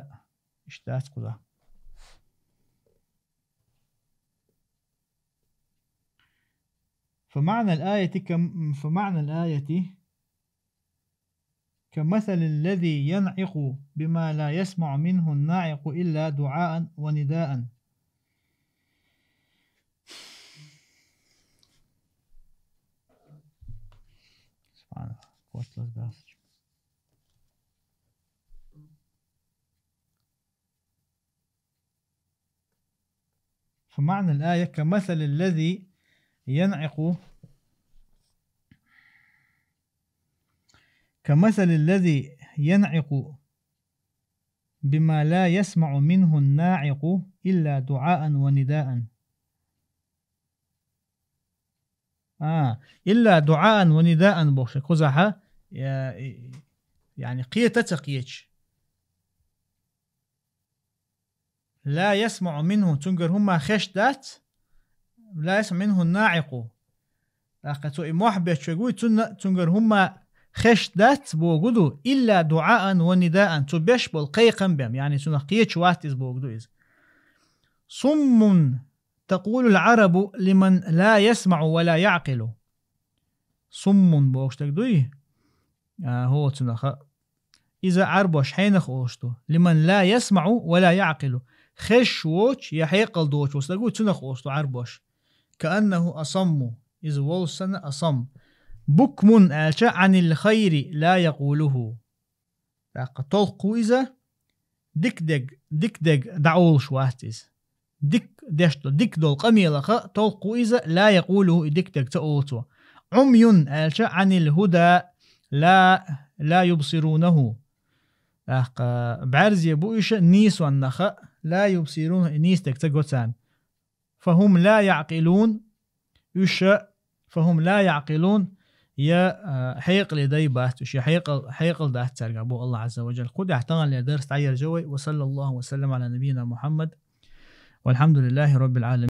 иштта дац кхузахь. فمعنى الآية كم-، فمعنى الآية كمثل الذي ينعق بما لا يسمع منه الناعق إلا دعاء ونداء. سبحان الله. فمعنى الآية كمثل الذي ينعق، كمثل الذي ينعق بما لا يسمع منه الناعق إلا دعاء ونداء. А, إلا دعاء ونداء бохуш, кхузахь, я-, яъни кхета а ца кхеташ. لا يسمع منه, цуьнгара хӀумма хезаш дац. لا يسمع منه الناعق. ТӀаккха цо и мохь бетташ верг вуй, цунна, цуьнгара хӀумма хезаш дац бохург ду, إلا دعاء ونداء, цо беш болу кхайкхам бен, яъни цунах кхеташ вац иза бохург ду иза. صم تقول العرب لمن لا يسمع ولا يعقل. صم бохуш дерг дуй? А, хӀо цунах а. Иза Ӏарбош хьенах олуш ду? لمن لا يسمع ولا يعقل. Хезаш воцуш я хьекъал доцуш волу стаг ву, цунах олуш ду Ӏарбош. كأنه أصم. Иза волуш санна أصم. بكم аьлча عن الخير لا يقوله. ТӀаккха толкх ву иза, дика дерг, дика дерг дӀаолуш вац иза. Дика деш долу, дика долу къамелах толкх ву иза, لا يقوله, и дика дерг ца олу цо. عمي аьлча عن الهدى لا، لا يبصرونه. ТӀаккха бӀаьрзе бу уьш нийсоннах, لا يبصرونه, и нийса дерг ца го царна. فهم لا يعقلون, уьш, فهم لا يعقلون, я, а, хьекъале дай бац уьш, я хьекъал, хьекъал дац цаьргахь боху АллахӀ Ӏазза ва Джалла. Кху тӀехь таханлера дарс дӀаерзо вай. وصلى الله وسلم على نبينا محمد. والحمد لله رب العالمين.